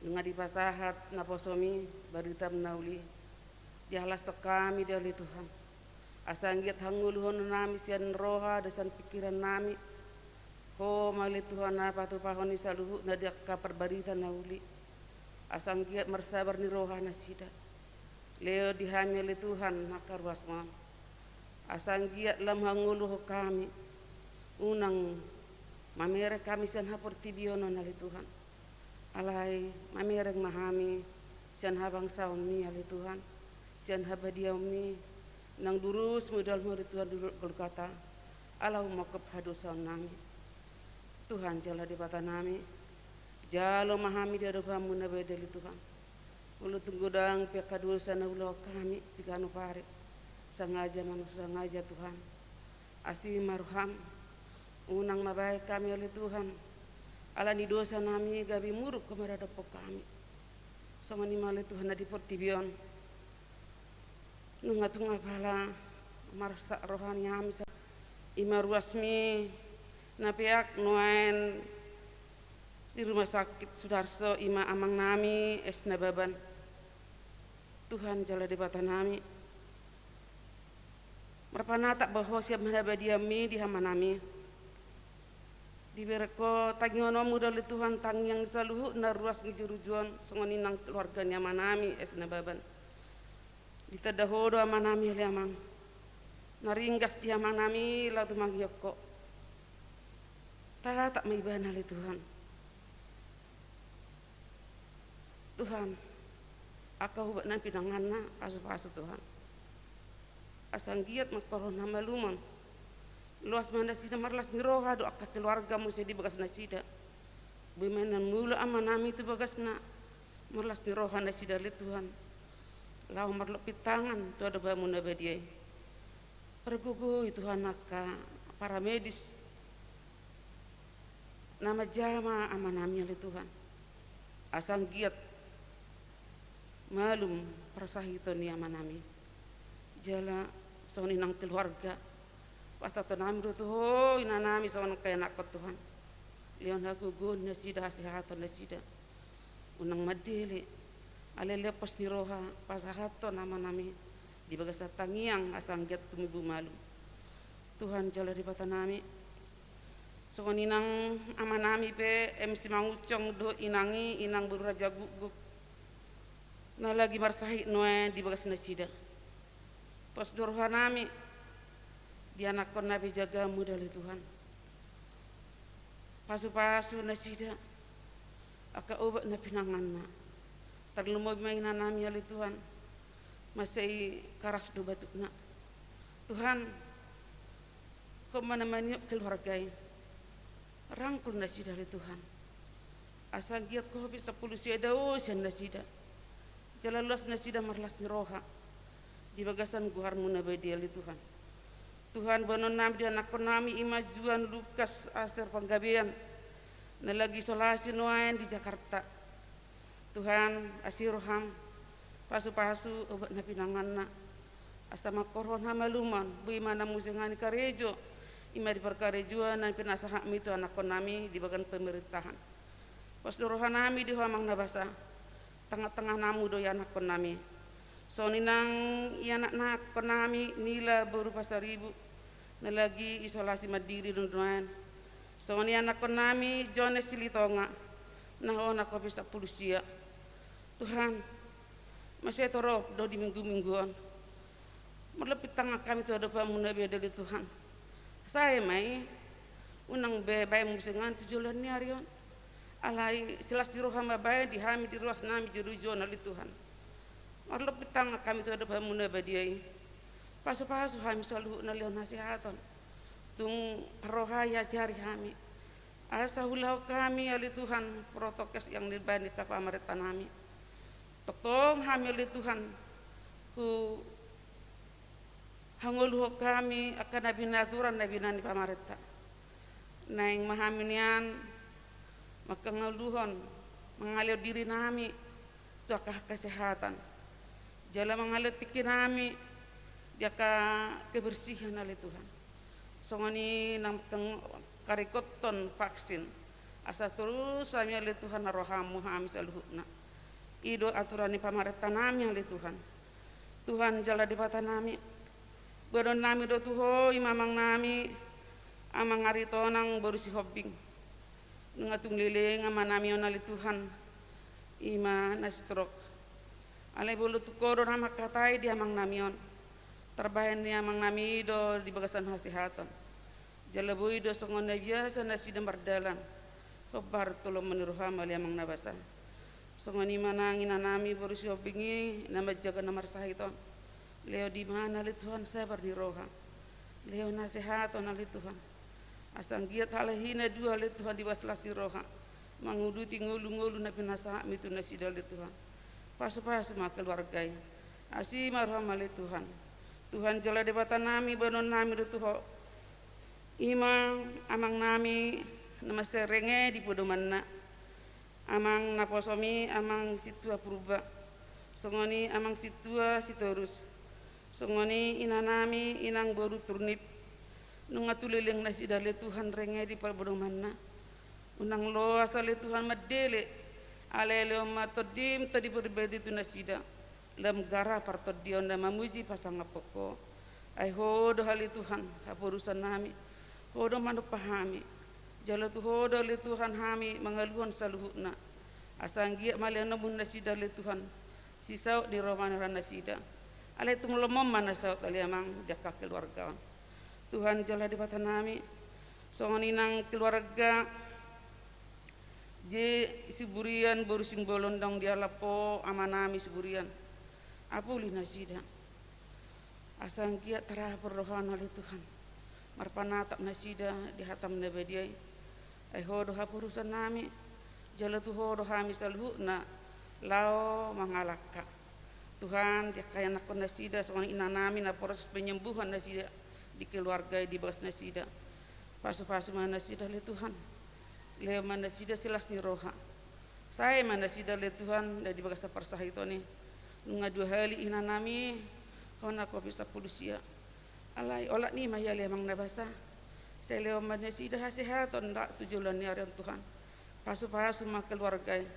Nunga dipasahat naposoMi baritaM na uli, dihalashon hami do ale Tuhan, asa anggiat hangoluhononnami sian roha dohot sian pingkirannami, Ho ma ale Tuhan na patupahon ni saluhutna di angka parbarita na uli, asa anggiat marsabar ni roha nasida. Lehon di hami ale Tuhan angka ruasMon, asa anggiat lam hangoluhon hami, unang mamereng hami sian haportibion on ale Tuhan. Alai mamereng ma hami sian habangsaonMi ale Tuhan, sian habadiaonMi, nang lurus ma dalanMu ale Tuhan di Golgota, ala umongkop hadosaonnami. Tuhan jala Debatanami, jalo ma hami di adopanMu na badia ale Tuhan. Molo tung godang pe angka dosa na ulaon hami siganup ari, sangaja manang so sangaja Tuhan, asi ma rohaM, unang mambahen hami ale Tuhan, ala ni dosanami gabe muruk Ho maradophon hami. Songon i ma ale Tuhan na di portibi on, nunga tung apala marsak roha ni hami sa, i ma ruasMi na peak nuaeng di rumah sakit Sudarso, i ma amangnami S Nababan. Tuhan jala Debatanami, marpanatap ma Ho sian habadiaonMi di amangnami. Dibereng Ho tangihononMu do ale Tuhan tangiang ni saluhutna ruas ni Jerujuon, songon i nang keluarga ni amangnami S Nababan. Ditanda Ho do amangnami ale Amang, na ringgas di amangnami laho tumangihon Ho. Tatap ma ibana ale Tuhan. Tuhan, angka ubat na pinanganna pasupasu Tuhan, asa anggiat mangkorhon hamalumon. Loas ma nasida marlas ni roha dohot angka keluarga muse di bagas nasida. Boi ma na mulak amangnami tu bagasna, marlas ni roha nasida ale Tuhan, laho marlompit tangan tu adopanMu na badia i. Pargogoi Tuhan angka paramedis na manjama amangnami ale Tuhan, asa anggiat Malum parsahiton ni amanami. Jala songon i nang keluarga. Pasahaton nami do tu Ho inanami songon angka ianakhon, Tuhan. Lehon hagogoon nasida, hasehaton nasida. Unang mandele. Alai lehon pos ni roha pasahathon amanami di bagasan tangiang asa anggiat tumimbu malum. Tuhan jala Debatanami, songon i nang amanami pe M C Manguncong dohot inang i, inang boru Raja Gukguk, na lagi marsahit nuaeng di bagas nasida. Pos do rohanami di anakhon na pe jagamu da ale Tuhan. Pasupasu nasida angka obat na pinanganna. Tarlumobi ma inanami ale Tuhan, mansai karas do batukna. Tuhan, Ho ma na maniop keluarga i. Rangkul nasida ale Tuhan, asa anggiat covid sampulu sia dao sian nasida. Jala las nasida marlas ni roha di bagasan goarmu na badia ale Tuhan. Tuhan, boanonnami di anakhonnami i ma Juan, Lukas, Aser, Panggabean, na lagi isolasi nuaeng di Jakarta. Tuhan, asi roham, pasupasu obat na pinanganna, asa mangkorhon hamalumon. Boi ma na muse ngani karejo, i ma di parkarejoan na pinasahatmi tu anakhonnami di bagas pemerintahan. Pos do rohanami di Ho amang na basa, tangatanganami do ianakhonnami. Songon i nang ianakhonnami Nila boru Pasaribu, na lagi isolasi mandiri do nuaeng. Songon i anakhonnami Jones Silitonga, na hona covid sampulu sia. Tuhan, mansai torop do di minggu-minggu on. Marlompit tangan hami tu adopanmu na badia ale Tuhan. Sae ma i, unang be baen muse ngani tu joloan ni ari on. Alai silas ni roha ma baen di hami, di ruasnami, di joloan on ale Tuhan. Marlompit tangan hami tu adopanmu na badia i. Pasupasu hami saluhutna, lehon hasehaton. Tung parrohai, ajari hami, asa huulahon hami ale Tuhan protokes yang dibaen ni angka pamarentanami. Tongtong hami ale Tuhan, huhangoluhon hami angka na binaen, aturan na binaen ni pamarenta. Naeng ma hami nian manghangoluhon, mangalehon dirinami tu angka kesehatan, jala mangalehon tingkinami di angka kebersihan ale Tuhan. Songon i nang peng-, karingkothon vaksin, asa torus hami ale Tuhan na rohamu hami saluhutna. I do aturan ni pamarentanami ale Tuhan. Tuhan jala Debatanami, boanonnami do tu Ho i ma amangnami, Amang Aritonang boru Sihombing. Nunga tung leleng amangnami on ale Tuhan, i ma na stroke. Alai molo tung Ho do na mangkatai di amangnami on, tarbahen ni amangnami i do di bagasan hasehaton. Jala boi do songon na biasa nasida mardalan, hombar tu lomo ni roham ale Amang na basa. Songon i ma nang inanami boru Sihombing i na manjaga na marsahit on. Lehon i ma ale Tuhan sabar ni roha, lehon hasehaton ale Tuhan, asa anggiat halak i na dua ale Tuhan di bagas las ni roha manguduti ngolu-ngolu na pinasahatmi tu nasida ale Tuhan. Pasupasu ma keluarga i. Asi ma roham ale Tuhan. Tuhan jala Debatanami, boanonnami do tu Ho i ma amangnami na mansai renge di podomanna, Amang naposomi, Amang Sintua Purba, songon i Amang Sintua Sitorus, songon i inanami, Inang boru Turnip. Nunga tung leleng nasida ale Tuhan renge di podomanna. Unang loas ale Tuhan mandele, alai lehon ma Tondim, Tondi Porbadia tu nasida lam gara partondion na mamuji pasangaphon Ho. Ai Ho do ale Tuhan haporusannami, Ho do manompa hami. Jala tu Ho do ale Tuhan hami mangaluhon saluhutna, asa anggiat ma lehononmu nasida ale Tuhan sisaut ni roha ni nasida. Alai tung lomo ma na saut ale Amang di angka keluarga on. Tuhan jala Debatanami, songon i nang keluarga J Siburian boru Simbolon, naung dialap Ho amanami Siburian. Apuli nasida, asa anggiat tarapul rohana ale Tuhan, marpanatap nasida di hatam na badia i. Ai Ho do haporusannami, jala tu Ho do hami saluhutna laho mangalangka. Tuhan, di angka ianakhon nasida, songon i inanami na proses penyembuhan nasida di keluarga i, di bagas nasida. Pasupasu ma nasida ale Tuhan. Lehon ma nasida silas ni roha. Sae ma nasida ale Tuhan, na di bagasan parsahiton i. Nunga dua hali inanami hona covid sampulu sia. Alai olat ni ma i ale amang na basa. Sai lehon ma nasida hasehaton ndang tu joloan ni ari on Tuhan. Pasupasu ma keluarga i.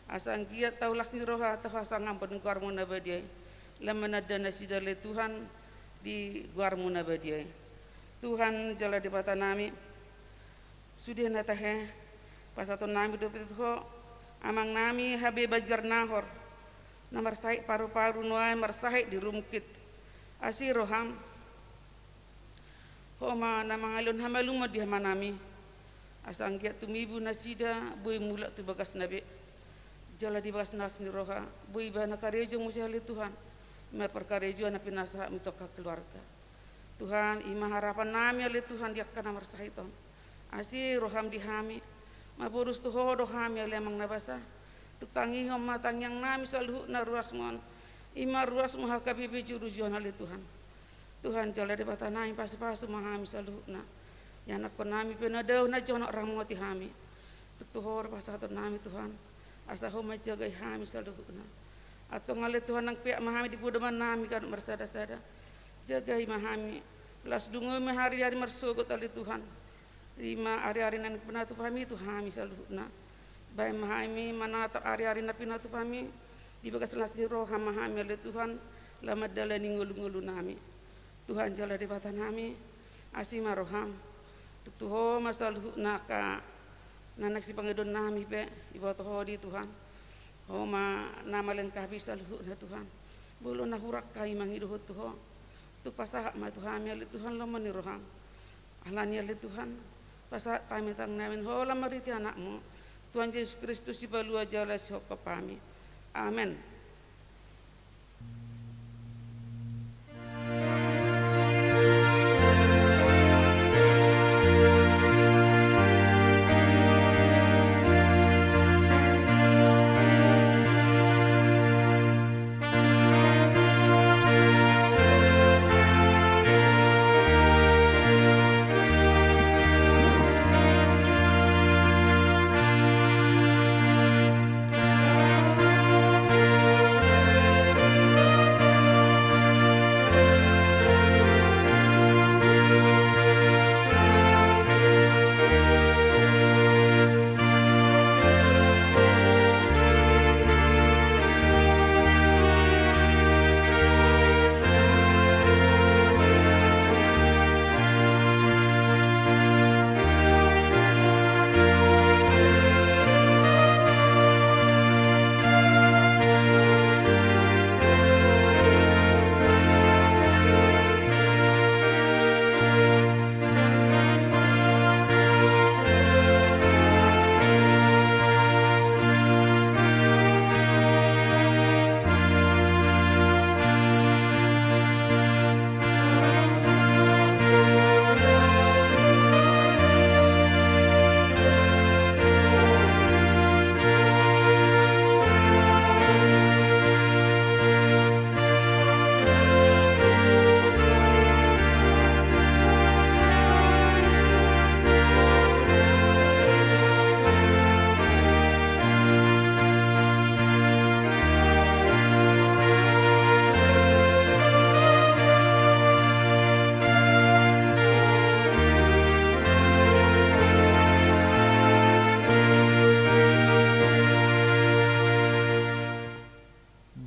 Asa anggiat tau las ni roha tau hasangapon goarmu na badia i. Lam mananda nasida ale Tuhan di goarmu na badia i. Tuhan jala Debatanami. Sude na tahe, pasahatonnami dope tu ho, amangnami H B Banjarnahor, na marsahit paru-paru nuaeng marsahit di rumah sakit. Asi roham, ho ma na mangalehon hamalumon di amanami. Asa anggiat tumibu nasida, boi mulak tu bagasna be. Jala di bagas las ni roha, boi ibana karejo muse ale Tuhan. Marparkarejoan na pinasahatmu tu angka keluarga. Tuhan, i ma harapannami ale Tuhan di angka na marsahit on. Asi roham di hami, maborus tu ho do hami ale amang na basa. Tung tangihon ma tangiangnami saluhutna ruasmu on. I ma ruasmu H K B P Jurujuan ale Tuhan. Tuhan jala Debatanami pasupasu ma hami saluhutna. Ianakkonnami pe na dao na jonok ramoti hami. Tung tu ho do pasahatonnami Tuhan. Asa ho ma jagai hami saluhutna. Antong ale Tuhan nang peak ma hami di podomannami ganup marsada-sada. Jagai ma hami. Las dungo ma ari-ari marsogot ale Tuhan. I ma ari-ari na pinatupa hami tu hami saluhutna. Bahen ma hami manatap ari-ari na pinatupa hami. Di bagas las ni roha ma hami ale Tuhan. Lam mandalani ngolu-ngolunami. Tuhan jala Debatanami. Asi ma roham. Tung tu ho ma saluhutna angka na naeng sipangidoonnami pe, diboto ho do i Tuhan. Ho ma na malengkapi saluhutna Tuhan. Molo na hurang hami mangido tu ho. Tung pasahat ma tu hami ale Tuhan lomo ni roham. Alani ale Tuhan, pasahat hami tangiangnami tu ho lam marhite anakmu. Tuhan Jesus Kristus sipalua jala sihophop hami. Amen.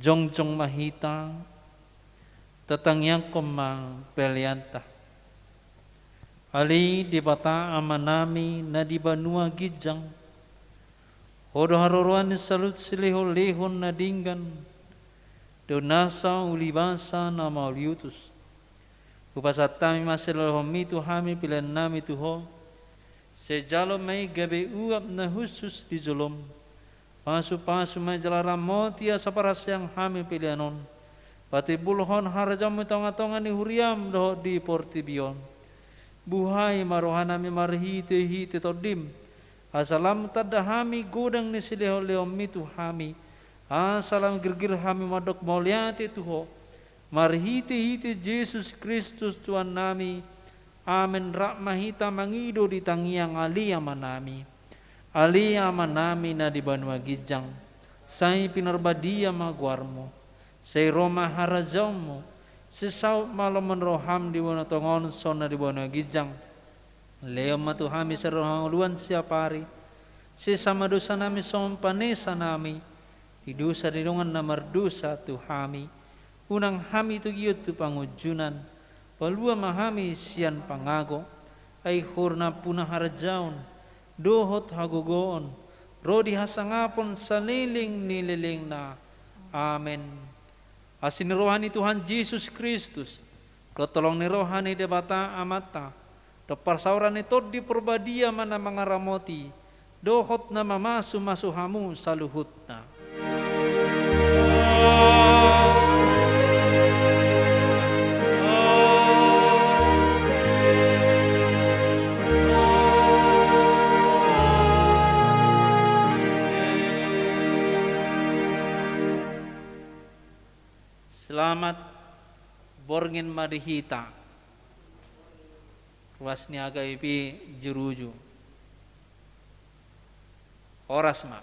Jongjong ma hita, tatangiangkon ma peleanta. Ale Debata Amanami na di banua ginjang, ho do haroroan ni saluhut silehon-lehon na denggan, dohot nasa ulibasa na mauliutus. Hupasahat hami ma silehonmi tu hami peleannami tu ho, sai jalo ma i gabe uap na hushus di jolom. Pasupasu ma i jala ramoti asa parhaseang hami pelean on patimbulhon harajaonmu di tonga-tonga ni huriam dohot di portibi on. Buhai ma rohanami marhite-hite tondim, asa lam tanda hami godang ni silehon-lehonmi tu hami, asa lam girgir hami mandok mauliate tu ho, marhite-hite Jesus Kristus Tuhannami. Amen. Rap ma hita mangido di tangiang Ale Amanami. Ale Amanami na di banua ginjang, sai pinarbadia ma goarmu. Sai ro ma harajaonmu, sai saut ma lomo ni roham di banua tonga on songon na di banua ginjang. Lehon ma tu hami sadari on hangoluan siapari, sesa ma dosanami songon panesanami di dosa ni dongan na mardosa tu hami. Unang hami togihon tu pangunjunan, palua ma hami sian pangago. Ai Ho do nampuna harajaon dohot hagogoon ro di hasangapon saleleng ni lelengna. Amen. Asi ni roha ni Tuhan Jesus Kristus, dohot holong ni roha ni Debata Amanta, dohot parsaoran ni Tondi Parbadia ma na mangaramoti dohot na mamasumasu hamu saluhutna. Selamat borngin ma di hita. Ruas ni H K B P Juruju. Horas ma.